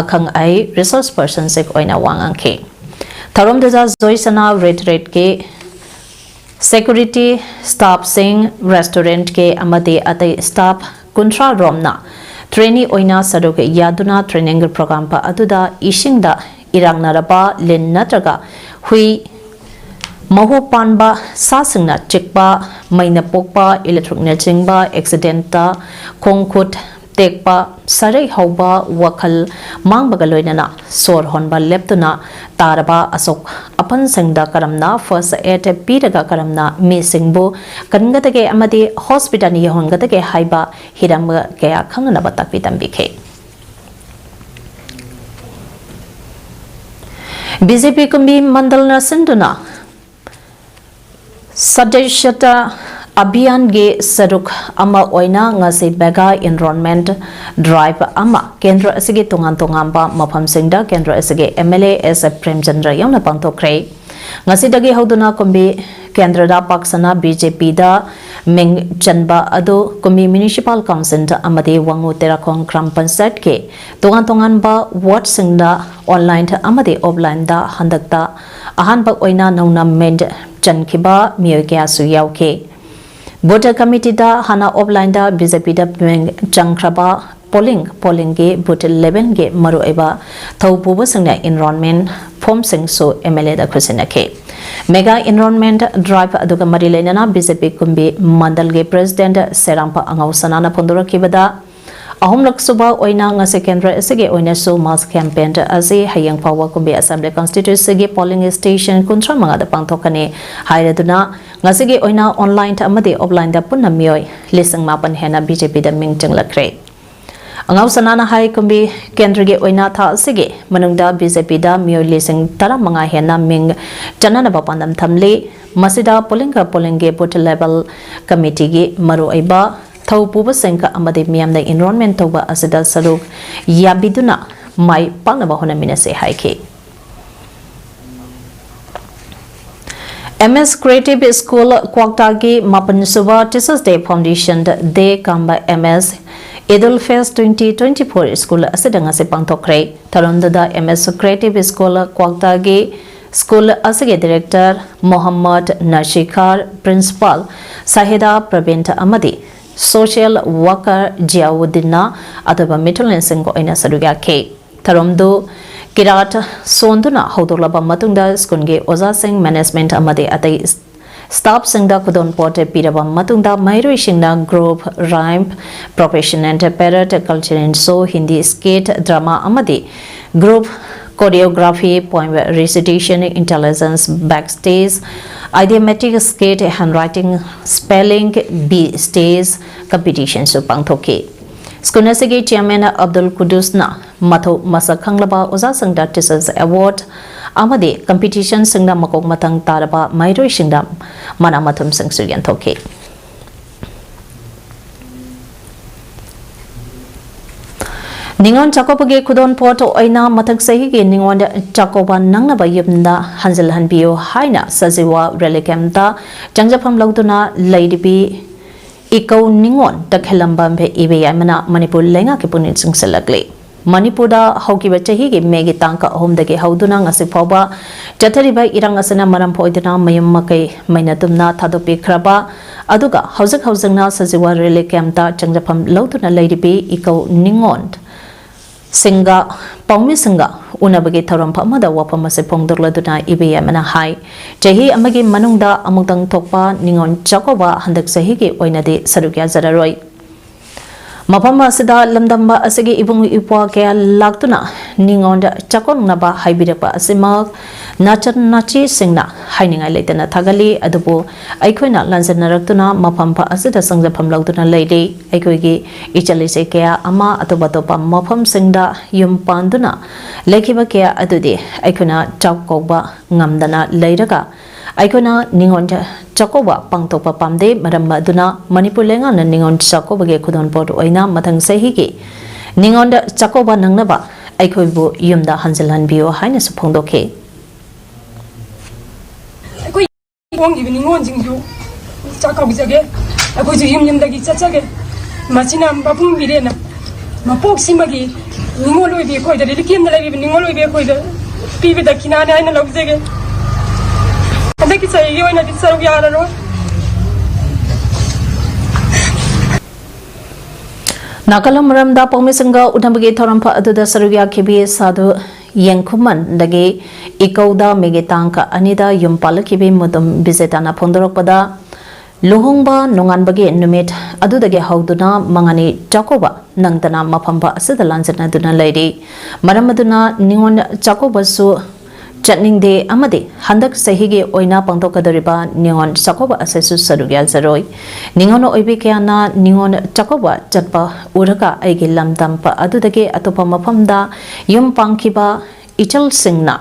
ꯑꯈꯪ ꯑꯍꯩ ꯔꯤꯁꯣꯔꯁ ꯄꯔꯁꯟꯁꯤꯡ ꯑꯣꯏꯅ ꯋꯥ ꯉꯥꯡꯈꯤ꯫ ꯊꯧꯔꯝꯗꯨꯗ ꯖꯣꯏꯁꯅꯥ ꯔꯤꯇ꯭ꯔꯤꯠꯀꯤ ꯁꯦꯀ꯭ꯌꯨꯔꯤꯇꯤ ꯁ꯭ꯇꯥꯐꯁꯤꯡ, ꯔꯦꯁꯇꯨꯔꯦꯟꯠꯀꯤ ꯑꯃꯗꯤ ꯑꯇꯩ ꯁ꯭ꯇꯥꯐ ꯀꯨꯟꯊ꯭ꯔꯥ ꯔꯣꯝꯅ ꯇ꯭ꯔꯦꯅꯤ ꯑꯣꯏꯅ ꯁꯔꯨꯛ ꯌꯥꯗꯨꯅ ꯇ꯭ꯔꯦꯅꯤꯡ ꯄ꯭ꯔꯣꯒ꯭ꯔꯥꯝ ꯑꯗꯨꯗ ꯏꯁꯤꯡꯗ ꯏꯔꯥꯛꯅꯔꯕ ꯂꯤꯟ ꯅꯠꯇ꯭ꯔꯒ ꯍꯨꯏ, ꯃꯍꯨ ꯄꯥꯟꯕ ꯁꯥꯁꯤꯡꯅ ꯆꯤꯛꯄ, ꯃꯩꯅ ꯄꯣꯛꯄ, ꯏꯂꯦꯛꯇ꯭ꯔꯤꯛꯅꯆꯤꯡꯕ ꯑꯦꯛꯁꯤꯗꯦꯟꯠꯇ ꯈꯣꯡ ꯈꯨꯠ ꯇꯦꯛꯄ, ꯁꯔꯩ ꯍꯧꯕ, ꯋꯥꯈꯜ ꯃꯥꯡꯕꯒ ꯂꯣꯏꯅꯅ ꯁꯣꯔ ꯍꯣꯟꯕ ꯂꯦꯞꯇꯨꯅ ꯇꯥꯔꯕ ꯑꯁꯣꯛ ꯑꯄꯟꯁꯤꯡꯗ ꯀꯔꯝꯅ ꯐꯥꯔꯁ ꯑꯦꯗ ꯄꯤꯔꯒ ꯀꯔꯝꯅ ꯃꯤꯁꯤꯡꯕꯨ ꯀꯟꯒꯗꯒꯦ ꯑꯃꯗꯤ ꯍꯣꯁꯄꯤꯇꯥꯜ ꯌꯧꯍꯟꯒꯗꯒꯦ ꯍꯥꯏꯕ ꯍꯤꯔꯝ ꯀꯌꯥ ꯈꯪꯅꯅꯕ ꯇꯥꯛꯄꯤ ꯇꯝꯕꯤꯈꯤ꯫ ꯕꯤ ꯖꯦ ꯄꯤ ꯀꯨꯝꯕꯤ ꯃꯟꯗꯜꯅ ꯁꯤꯟꯗꯨꯅ ꯁꯗꯁ꯭ꯌꯇꯥ ꯑꯚꯤꯌꯥꯟꯒꯤ ꯁꯔꯨꯛ ꯑꯃ ꯑꯣꯏꯅ ꯉꯁꯤ ꯃꯦꯒꯥ ꯑꯦꯟꯔꯣꯜꯃꯦꯟꯠ ꯗ꯭ꯔꯥꯏꯚ ꯑꯃ ꯀꯦꯟꯗ꯭ꯔ ꯑꯁꯤꯒꯤ ꯇꯣꯉꯥꯟ ꯇꯣꯉꯥꯟꯕ ꯃꯐꯝꯁꯤꯡꯗ ꯀꯦꯟꯗ꯭ꯔ ꯑꯁꯤꯒꯤ M L A S Premchandra ꯌꯥꯎꯅ ꯄꯥꯡꯊꯣꯛꯈ꯭ꯔꯦ꯫ ꯉꯁꯤꯗꯒꯤ ꯍꯧꯗꯨꯅ ꯀꯨꯝꯕꯤ ꯀꯦꯟꯗ꯭ꯔꯗ ꯄꯥꯛ ꯁꯟꯅ ꯕꯤ ꯖꯦ ꯄꯤꯗ ꯃꯤꯡ ꯆꯟꯕ ꯑꯗꯨ ꯀꯨꯝꯕꯤ ꯃ꯭ꯌꯨꯅꯤꯁꯤꯄꯥꯜ ꯀꯥꯎꯟꯁꯤꯜ ꯑꯃꯗꯤ ꯋꯥꯉꯨ ꯇꯦꯔꯥꯈꯣꯡ ꯒ꯭ꯔꯥꯝ ꯄꯟꯆꯥꯌꯠꯀꯤ ꯇꯣꯉꯥꯟ ꯇꯣꯉꯥꯟꯕ ꯋꯥꯔꯗꯁꯤꯡꯗ ꯑꯣꯟꯂꯥꯏꯟ ꯑꯃꯗꯤ ꯑꯣꯐꯂꯥꯏꯟꯗ ꯍꯟꯗꯛꯇ ꯑꯍꯥꯟꯕ ꯑꯣꯏꯅ ꯅꯧꯅ ꯃꯤꯡ ꯆꯟꯈꯤꯕ ꯃꯤꯑꯣꯏ ꯀꯌꯥꯁꯨ ꯌꯥꯎꯈꯤ꯫ ꯚꯣꯇꯔ ꯀꯃꯤꯇꯤꯗ ꯍꯥꯟꯅ ꯑꯣꯐꯂꯥꯏꯟꯗ ꯕꯤ ꯖꯦ ꯄꯤꯗ ꯃꯤꯡ ꯆꯪꯈ꯭ꯔꯕ ꯄꯣꯂꯤꯡ, ꯄꯣꯂꯤꯡꯒꯤ ꯕꯨꯊ ꯏꯂꯦꯚꯦꯟꯒꯤ ꯃꯔꯨꯑꯣꯏꯕ ꯊꯧ ꯄꯨꯕꯁꯤꯡꯅ ꯑꯦꯟꯔꯣꯜꯃꯦꯟꯠ ꯐꯣꯔꯝꯁꯤꯡꯁꯨ ꯑꯦꯝ ꯑꯦꯜ ꯑꯦꯗ ꯈꯨꯠꯁꯤꯟꯅꯈꯤ꯫ ꯃꯦꯒꯥ ꯑꯦꯟꯔꯣꯜꯃꯦꯟꯠ ꯗ꯭ꯔꯥꯏꯚ ꯑꯗꯨꯒ ꯃꯔꯤ ꯂꯩꯅꯅ ꯕꯤ ꯖꯦ ꯄꯤ ꯀꯨꯝꯕꯤ ꯃꯟꯗꯜꯒꯤ ꯄ꯭ꯔꯦꯁꯤꯗꯦꯟꯠ ꯁꯦꯔꯥꯝꯄ ꯑꯉꯧ ꯁꯅꯥꯅ ꯐꯣꯡꯗꯣꯔꯛꯈꯤꯕꯗ, ꯑꯍꯨꯝꯂꯛ ꯁꯨꯕ ꯑꯣꯏꯅ ꯉꯁꯤ ꯀꯦꯟꯗ꯭ꯔ ꯑꯁꯤꯒꯤ ꯑꯣꯏꯅꯁꯨ ꯃꯥꯁ ꯀꯦꯝꯄꯦꯟ ꯑꯁꯤ ꯍꯌꯦꯡ ꯐꯥꯎꯕ ꯀꯨꯝꯕꯤ ꯑꯁꯦꯝꯕ꯭ꯂꯤ ꯀꯟꯁꯇꯤꯇ꯭ꯋꯦꯟꯁꯤꯒꯤ ꯄꯣꯂꯤꯡ ꯁ꯭ꯇꯦꯁꯟ ꯀꯨꯟꯊ꯭ꯔꯥ ꯃꯉꯥꯗ ꯄꯥꯡꯊꯣꯛꯀꯅꯤ ꯍꯥꯏꯔꯗꯨꯅ, ꯉꯁꯤꯒꯤ ꯑꯣꯏꯅ ꯑꯣꯟꯂꯥꯏꯟ ꯑꯃꯗꯤ ꯑꯣꯐꯂꯥꯏꯟꯗ ꯄꯨꯟꯅ ꯃꯤꯑꯣꯏ ꯂꯤꯁꯤꯡ ꯃꯥꯄꯟ ꯍꯦꯟꯅ ꯕꯤ ꯖꯦ ꯄꯤꯗ ꯃꯤꯡ ꯆꯪꯂꯛꯈ꯭ꯔꯦ꯫ ꯑꯉꯥꯎ ꯁꯅꯥꯅ ꯍꯥꯏ, ꯀꯨꯝꯕꯤ ꯀꯦꯟꯗ꯭ꯔꯒꯤ ꯑꯣꯏꯅ ꯊꯥ ꯑꯁꯤꯒꯤ ꯃꯅꯨꯡꯗ ꯕꯤ ꯖꯦ ꯄꯤꯗ ꯃꯤꯑꯣꯏ ꯂꯤꯁꯤꯡ ꯇꯔꯥꯃꯉꯥ ꯍꯦꯟꯅ ꯃꯤꯡ ꯆꯟꯅꯅꯕ ꯄꯥꯟꯗꯝ ꯊꯝꯂꯤ꯫ ꯃꯁꯤꯗ ꯄꯣꯂꯤꯡꯒ ꯄꯣꯂꯤꯡꯒꯤ ꯕꯨꯊ ꯂꯦꯚꯦꯜ ꯀꯃꯤꯇꯤꯒꯤ ꯃꯔꯨꯑꯣꯏꯕ ꯊꯧ ꯄꯨꯕꯁꯤꯡ ꯑꯃꯗꯤ ꯃꯤꯌꯥꯝꯅ ꯑꯦꯟꯔꯣꯜꯃꯦꯟꯠ ꯇꯧꯕ ꯑꯁꯤꯗ ꯁꯔꯨꯛ ꯌꯥꯕꯤꯗꯨꯅ ꯃꯥꯏ ꯄꯥꯛꯅꯕ ꯍꯣꯠꯅꯃꯤꯟꯅꯁꯤ ꯍꯥꯏꯈꯤ꯫ ꯑꯦꯝ ꯑꯦꯁ ꯀ꯭ꯔꯤꯌꯦꯇꯤꯚ ꯁ꯭ꯀꯨꯜ ꯀ꯭ꯋꯥꯛꯇꯥꯒꯤ ꯃꯥꯄꯟꯁꯨꯕ Teachers Day Foundation Day ꯀꯝꯕ M S Idul fest twenty twenty-four school ꯑꯁꯤꯗ ꯉꯁꯤ ꯄꯥꯡꯊꯣꯛꯈ꯭ꯔꯦ꯫ ꯊꯧꯔꯝꯗꯨꯗ ꯑꯦꯝ ꯑꯦꯁ ꯀ꯭ꯔꯤꯌꯦꯇꯤꯚ ꯁ꯭ꯀꯨꯜ ꯀ꯭ꯋꯥꯛꯇꯥꯒꯤ ꯁ꯭ꯀꯨꯜ ꯑꯁꯤꯒꯤ ꯗꯤꯔꯦꯛꯇꯔ ꯃꯣꯍꯝꯃꯗ ꯅꯁꯤꯈꯥꯔ, ꯄ꯭ꯔꯤꯟꯁꯤꯄꯥꯜ ꯁꯥꯍꯤꯗꯥ ꯄ꯭ꯔꯕꯤꯟ ꯑꯃꯗꯤ ꯁꯣꯁꯤꯌꯦꯜ ꯋꯥꯔꯀꯔ ꯖꯤꯌꯥꯎꯗꯤꯟꯅ ꯑꯇꯣꯞꯄ ꯃꯤꯊꯨꯡꯂꯦꯟꯁꯤꯡꯒ ꯑꯣꯏꯅ ꯁꯔꯨꯛ ꯌꯥꯈꯤ꯫ ꯊꯧꯔꯝꯗꯨ ꯀꯤꯔꯥꯠ ꯁꯣꯟꯗꯨꯅ ꯍꯧꯗꯣꯛꯂꯕ ꯃꯇꯨꯡꯗ ꯁ꯭ꯀꯨꯜꯒꯤ ꯑꯣꯖꯥꯁꯤꯡ, ꯃꯦꯅꯦꯖꯃꯦꯟꯠ ꯑꯃꯗꯤ ꯑꯇꯩ ꯁ꯭ꯇꯥꯐꯁꯤꯡꯗ ꯈꯨꯗꯣꯜꯄꯣꯠ ꯄꯤꯔꯕ ꯃꯇꯨꯡꯗ ꯃꯍꯩꯔꯣꯏꯁꯤꯡꯅ group rhyme, professional parade, cultural show, Hindi skit, drama ꯑꯃꯗꯤ group choreography, poem recitation, intelligence backstage, idiomatic skit, handwriting, spelling bee stage competitionꯁꯨ ꯄꯥꯡꯊꯣꯛꯈꯤ꯫ ꯁ꯭ꯀꯨꯜ ꯑꯁꯤꯒꯤ ꯆꯤꯌꯔꯃꯦꯟ ꯑꯕꯗꯨꯜ ꯀꯨꯗꯨꯁꯅ ꯃꯊꯧ ꯃꯁꯛ ꯈꯪꯂꯕ ꯑꯣꯖꯥꯁꯤꯡꯗ Teachers Award ꯑꯃꯗꯤ ꯀꯝꯄꯤꯇꯤꯁꯟꯁꯤꯡꯗ ꯃꯀꯣꯛ ꯃꯊꯪ ꯇꯥꯔꯕ ꯃꯍꯩꯔꯣꯏꯁꯤꯡꯗ ꯃꯅꯥ ꯃꯊꯨꯝꯁꯤꯡꯁꯨ ꯌꯦꯟꯊꯣꯛꯈꯤ꯫ ꯅꯤꯉꯣꯜ ꯆꯥꯛꯀꯧꯕꯒꯤ ꯈꯨꯗꯣꯜ ꯄꯣꯠ ꯑꯣꯏꯅ ꯃꯊꯪ ꯆꯍꯤꯒꯤ ꯅꯤꯉꯣꯜ ꯆꯥꯛꯀꯧꯕ ꯅꯪꯅꯕ ꯌꯨꯝꯗ ꯍꯟꯖꯤꯜꯍꯟꯕꯤꯌꯨ ꯍꯥꯏꯅ ꯁꯖꯤꯋꯥ ꯔꯤꯂꯤꯐ ꯀꯦꯝꯞꯇ ꯆꯪꯖꯐꯝ ꯂꯧꯗꯨꯅ ꯂꯩꯔꯤꯕꯤ ꯏꯀꯧ ꯅꯤꯉꯣꯜ ꯇꯈꯦꯂꯝꯕꯝ ꯏꯕꯦꯌꯥꯏꯃꯅ ꯃꯅꯤꯄꯨꯔ ꯂꯩꯉꯥꯛꯀꯤ ꯄꯨꯛꯅꯤꯡ ꯆꯤꯡꯁꯤꯜꯂꯛꯂꯤ꯫ ꯃꯅꯤꯄꯨꯔꯗ ꯍꯧꯈꯤꯕ ꯆꯍꯤꯒꯤ ꯃꯦꯒꯤ ꯇꯥꯡ ꯑꯍꯨꯝꯗꯒꯤ ꯍꯧꯗꯨꯅ ꯉꯁꯤ ꯐꯥꯎꯕ ꯆꯠꯊꯔꯤꯕ ꯏꯔꯥꯡ ꯑꯁꯤꯅ ꯃꯔꯝ ꯑꯣꯏꯗꯨꯅ ꯃꯌꯨꯝ ꯃꯀꯩ ꯃꯩꯅ ꯇꯨꯝꯅ ꯊꯥꯗꯣꯛꯄꯤꯈ꯭ꯔꯕ, ꯑꯗꯨꯒ ꯍꯧꯖꯤꯛ ꯍꯧꯖꯤꯛꯅ ꯁꯖꯤꯋꯥ ꯔꯤꯂꯤꯐ ꯀꯦꯝꯞꯇ ꯆꯪꯖꯐꯝ ꯂꯧꯗꯨꯅ ꯂꯩꯔꯤꯕꯤ ꯏꯀꯧ ꯅꯤꯉꯣꯜ ꯁꯤꯡꯒ ꯄꯥꯎꯃꯤꯁꯤꯡꯒ ꯎꯅꯕꯒꯤ ꯊꯧꯔꯝ ꯑꯃꯗ ꯋꯥꯐꯝ ꯑꯁꯤ ꯐꯣꯡꯗꯣꯛꯂꯗꯨꯅ ꯏꯕꯦꯌꯥꯏꯃꯅ ꯍꯥꯏ, ꯆꯍꯤ ꯑꯃꯒꯤ ꯃꯅꯨꯡꯗ ꯑꯃꯨꯛꯇꯪ ꯊꯣꯛꯄ ꯅꯤꯉꯣꯜ ꯆꯥꯛꯀꯧꯕ ꯍꯟꯗꯛ ꯆꯍꯤꯒꯤ ꯑꯣꯏꯅꯗꯤ ꯁꯔꯨꯛ ꯌꯥꯖꯔꯔꯣꯏ꯫ ꯃꯐꯝ ꯑꯁꯤꯗ ꯂꯝꯗꯝꯕ ꯑꯁꯤꯒꯤ ꯏꯕꯨꯡ ꯏꯄ꯭ꯋꯥ ꯀꯌꯥ ꯂꯥꯛꯇꯨꯅ ꯅꯤꯉꯣꯜ ꯆꯥꯛꯀꯧꯅꯕ ꯍꯥꯏꯕꯤꯔꯛꯄ ꯑꯁꯤꯃꯛ ꯅꯥꯆꯟ ꯅꯥꯆꯤꯁꯤꯡꯅ ꯍꯥꯏꯅꯤꯡꯉꯥꯏ ꯂꯩꯇꯅ ꯊꯥꯒꯠꯂꯤ꯫ ꯑꯗꯨꯕꯨ ꯑꯩꯈꯣꯏꯅ ꯂꯥꯟꯖꯟꯅꯔꯛꯇꯨꯅ ꯃꯐꯝ ꯑꯁꯤꯗ ꯆꯪꯖꯐꯝ ꯂꯧꯗꯨꯅ ꯂꯩꯔꯤ꯫ ꯑꯩꯈꯣꯏꯒꯤ ꯏꯆꯜ ꯏꯆꯦ ꯀꯌꯥ ꯑꯃ ꯑꯇꯣꯞ ꯑꯇꯣꯞꯄ ꯃꯐꯝꯁꯤꯡꯗ ꯌꯨꯝ ꯄꯥꯟꯗꯨꯅ ꯂꯩꯈꯤꯕ ꯀꯌꯥ ꯑꯗꯨꯗꯤ ꯑꯩꯈꯣꯏꯅ ꯆꯥꯛꯀꯧꯕ ꯉꯝꯗꯅ ꯂꯩꯔꯒ ꯑꯩꯈꯣꯏꯅ ꯅꯤꯉꯣꯜ ꯆꯥꯛꯀꯧꯕ ꯄꯥꯡꯊꯣꯛꯄ ꯄꯥꯝꯗꯦ꯫ ꯃꯔꯝ ꯑꯗꯨꯅ ꯃꯅꯤꯄꯨꯔ ꯂꯩꯉꯥꯛꯅ ꯅꯤꯉꯣꯜ ꯆꯥꯛꯀꯧꯕꯒꯤ ꯈꯨꯗꯣꯜꯄꯣꯠ ꯑꯣꯏꯅ ꯃꯊꯪ ꯆꯍꯤꯒꯤ ꯅꯤꯉꯣꯜ ꯆꯥꯛꯀꯧꯕ ꯅꯪꯅꯕ ꯑꯩꯈꯣꯏꯕꯨ ꯌꯨꯝꯗ ꯍꯟꯖꯤꯜꯍꯟꯕꯤꯌꯨ ꯍꯥꯏꯅꯁꯨ ꯐꯣꯡꯗꯣꯛꯈꯤ꯫ ꯑꯩꯈꯣꯏ ꯍꯣꯡꯉꯤꯕ ꯅꯤꯉꯣꯜꯁꯤꯡꯁꯨ ꯆꯥꯛ ꯀꯧꯖꯒꯦ꯫ ꯑꯩꯈꯣꯏꯁꯨ ꯌꯨꯝ ꯌꯨꯝꯗꯒꯤ ꯆꯠꯆꯒꯦ꯫ ꯃꯁꯤꯅ ꯃꯄꯨꯡ ꯃꯤꯔꯦꯅ ꯃꯄꯣꯛꯁꯤꯃꯒꯤ ꯅꯤꯉꯣꯜ ꯑꯣꯏꯕꯤ ꯑꯩꯈꯣꯏꯗ, ꯔꯤꯂꯤꯐ ꯀꯦꯝꯞꯇ ꯂꯩꯔꯤꯕ ꯅꯤꯉꯣꯜ ꯑꯣꯏꯕꯤ ꯑꯩꯈꯣꯏꯗ ꯄꯤꯕ ꯗꯈꯤꯅꯥꯅꯦ ꯍꯥꯏꯅ ꯂꯧꯖꯒꯦ꯫ ꯍꯟꯗꯛꯀꯤ ꯆꯍꯤꯒꯤ ꯑꯣꯏꯅꯗꯤ ꯁꯔꯨꯛ ꯌꯥꯔꯔꯣꯏ꯫ ꯅꯥꯀꯜ ꯑꯃꯔꯣꯝꯗ ꯄꯥꯎꯃꯤꯁꯤꯡꯒ ꯎꯅꯕꯒꯤ ꯊꯧꯔꯝ ꯑꯗꯨꯗ ꯁꯔꯨꯛ ꯌꯥꯈꯤꯕꯤ ꯁꯥꯗꯨ ꯌꯦꯡꯈꯨꯃꯟꯗꯒꯤ ꯏꯀꯧꯗ ꯃꯦꯒꯤ ꯇꯥꯡ ꯑꯅꯤꯗ ꯌꯨꯝ ꯄꯥꯜꯂꯛꯈꯤꯕꯤ ꯃꯨꯗꯨꯝ ꯕꯤꯖꯦꯇꯥꯅ ꯐꯣꯡꯗꯣꯔꯛꯄꯗ, ꯂꯨꯍꯣꯡꯕ ꯅꯣꯡꯉꯥꯟꯕꯒꯤ ꯅꯨꯃꯤꯠ ꯑꯗꯨꯗꯒꯤ ꯍꯧꯗꯨꯅ ꯃꯉꯥꯅꯤ ꯆꯥꯛꯀꯧꯕ ꯅꯪꯗꯅ ꯃꯐꯝ ꯑꯁꯤꯗ ꯂꯥꯟꯖꯟꯅꯗꯨꯅ ꯂꯩꯔꯤ꯫ ꯃꯔꯝ ꯑꯗꯨꯅ ꯅꯤꯉꯣꯜ ꯆꯥꯛꯀꯧꯕꯁꯨ ꯆꯠꯅꯤꯡꯗꯦ ꯑꯃꯗꯤ ꯍꯟꯗꯛ ꯆꯍꯤꯒꯤ ꯑꯣꯏꯅ ꯄꯥꯡꯊꯣꯛꯀꯗꯧꯔꯤꯕ ꯅꯤꯉꯣꯜ ꯆꯥꯛꯀꯧꯕ ꯑꯁꯤꯁꯨ ꯁꯔꯨꯛ ꯌꯥꯖꯔꯣꯏ꯫ ꯅꯤꯉꯣꯜ ꯑꯣꯏꯕꯤ ꯀꯌꯥꯅ ꯅꯤꯉꯣꯜ ꯆꯥꯛꯀꯧꯕ ꯆꯠꯄ ꯎꯔꯒ ꯑꯩꯒꯤ ꯂꯝꯗꯝ ꯑꯗꯨꯗꯒꯤ ꯑꯇꯣꯞꯄ ꯃꯐꯝꯗ ꯌꯨꯝ ꯄꯥꯟꯈꯤꯕ ꯏꯆꯜꯁꯤꯡꯅ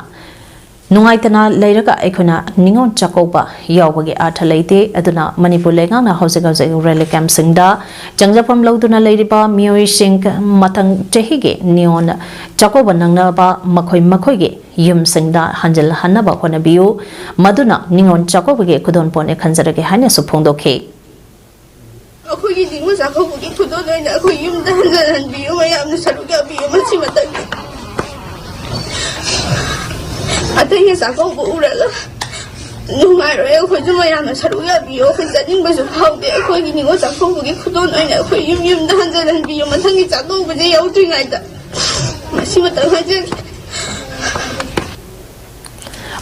ꯅꯨꯡꯉꯥꯏꯇꯅ ꯂꯩꯔꯒ ꯑꯩꯈꯣꯏꯅ ꯅꯤꯉꯣꯜ ꯆꯥꯛꯀꯧꯕ ꯌꯥꯎꯕꯒꯤ ꯑꯥꯔꯊ ꯂꯩꯇꯦ꯫ ꯑꯗꯨꯅ ꯃꯅꯤꯄꯨꯔ ꯂꯩꯉꯥꯛꯅ ꯍꯧꯖꯤꯛ ꯍꯧꯖꯤꯛ ꯔꯤꯂꯤꯐ ꯀꯦꯝꯞꯁꯤꯡꯗ ꯆꯪꯖꯐꯝ ꯂꯧꯗꯨꯅ ꯂꯩꯔꯤꯕ ꯃꯤꯑꯣꯏꯁꯤꯡ ꯃꯊꯪ ꯆꯍꯤꯒꯤ ꯅꯤꯉꯣꯜ ꯆꯥꯛꯀꯧꯕ ꯅꯪꯅꯕ ꯃꯈꯣꯏ ꯃꯈꯣꯏꯒꯤ ꯌꯨꯝꯁꯤꯡꯗ ꯍꯟꯖꯤꯜꯍꯟꯅꯕ ꯍꯣꯠꯅꯕꯤꯌꯨ꯫ ꯃꯗꯨꯅ ꯅꯤꯉꯣꯜ ꯆꯥꯛꯀꯧꯕꯒꯤ ꯈꯨꯗꯣꯜꯄꯣꯠꯅꯤ ꯈꯟꯖꯔꯒꯦ ꯍꯥꯏꯅꯁꯨ ꯐꯣꯡꯗꯣꯛꯈꯤ꯫ ꯑꯩꯈꯣꯏꯒꯤ ꯅꯤꯉꯣꯜ ꯆꯥꯛꯀꯧꯕꯒꯤ ꯈꯨꯗꯣꯜ ꯑꯣꯏꯅ ꯑꯩꯈꯣꯏ ꯌꯨꯝꯗ ꯍꯟꯖꯤꯜꯍꯟꯕꯤꯌꯨ, ꯃꯌꯥꯝꯅ ꯁꯔꯨꯛ ꯌꯥꯕꯤꯌꯨ ꯃꯁꯤꯃꯇꯪ꯫ ꯑꯇꯩꯅ ꯆꯥꯛꯀꯧꯕ ꯎꯔꯒ ꯅꯨꯡꯉꯥꯏꯔꯣꯏ, ꯑꯩꯈꯣꯏꯁꯨ ꯃꯌꯥꯝꯅ ꯁꯔꯨꯛ ꯌꯥꯕꯤꯌꯨ, ꯑꯩꯈꯣꯏ ꯆꯠꯅꯤꯡꯕꯁꯨ ꯐꯥꯎꯗꯦ꯫ ꯑꯩꯈꯣꯏꯒꯤ ꯅꯤꯉꯣꯜ ꯆꯥꯛꯀꯧꯕꯒꯤ ꯈꯨꯗꯣꯜ ꯑꯣꯏꯅ ꯑꯩꯈꯣꯏ ꯌꯨꯝ ꯌꯨꯝꯗ ꯍꯟꯖꯤꯜꯍꯟꯕꯤꯌꯨ, ꯃꯊꯪꯒꯤ ꯆꯥꯛꯀꯧꯕꯁꯦ ꯌꯧꯗ꯭ꯔꯤꯉꯩꯗ꯫ ꯃꯁꯤꯃꯇꯪ ꯍꯥꯏꯖꯒꯦ꯫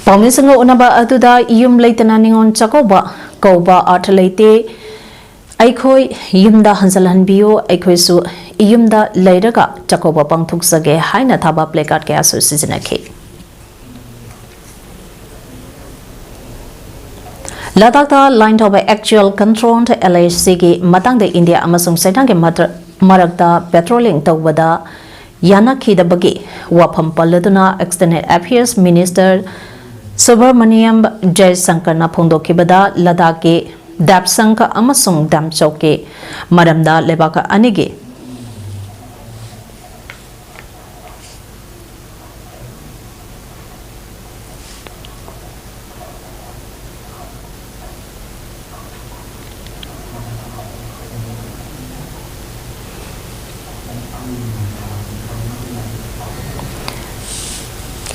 ꯄꯥꯎꯃꯤꯁꯤꯡꯒ ꯎꯅꯕ ꯑꯗꯨꯗ ꯌꯨꯝ ꯂꯩꯇꯅ ꯅꯤꯉꯣꯜ ꯆꯥꯛꯀꯧꯕ ꯀꯧꯕ ꯑꯥꯔꯊ ꯂꯩꯇꯦ꯫ ꯑꯩꯈꯣꯏ ꯌꯨꯝꯗ ꯍꯟꯖꯤꯜꯍꯟꯕꯤꯌꯨ, ꯑꯩꯈꯣꯏꯁꯨ ꯌꯨꯝꯗ ꯂꯩꯔꯒ ꯆꯥꯛꯀꯧꯕ ꯄꯥꯡꯊꯣꯛꯆꯒꯦ ꯍꯥꯏꯅ ꯊꯥꯕ placard ꯀꯌꯥꯁꯨ ꯁꯤꯖꯤꯟꯅꯈꯤ꯫ ꯂꯗꯥꯈꯇ line of actual control, LAC ꯒꯤ ꯃꯇꯥꯡꯗ ꯏꯟꯗꯤꯌꯥ ꯑꯃꯁꯨꯡ ꯆꯩꯅꯥꯒꯤ ꯃꯇ꯭ꯔ-, ꯃꯔꯛꯇ patrolling ꯇꯧꯕꯗ ꯌꯥꯅꯈꯤꯗꯕꯒꯤ ꯋꯥꯐꯝ ꯄꯜꯂꯗꯨꯅ External Affairs Minister ꯁꯨꯕ꯭ꯔꯃꯅꯤꯌꯝ ꯖꯌꯁꯪꯀꯔꯅ ꯐꯣꯡꯗꯣꯛꯈꯤꯕꯗ ꯂꯗꯥꯈꯀꯤ ꯗꯥꯞꯁꯪꯀ ꯑꯃꯁꯨꯡ ꯗꯥꯝꯆꯧꯀꯤ ꯃꯔꯝꯗ ꯂꯩꯕꯥꯛ ꯑꯅꯤꯒꯤ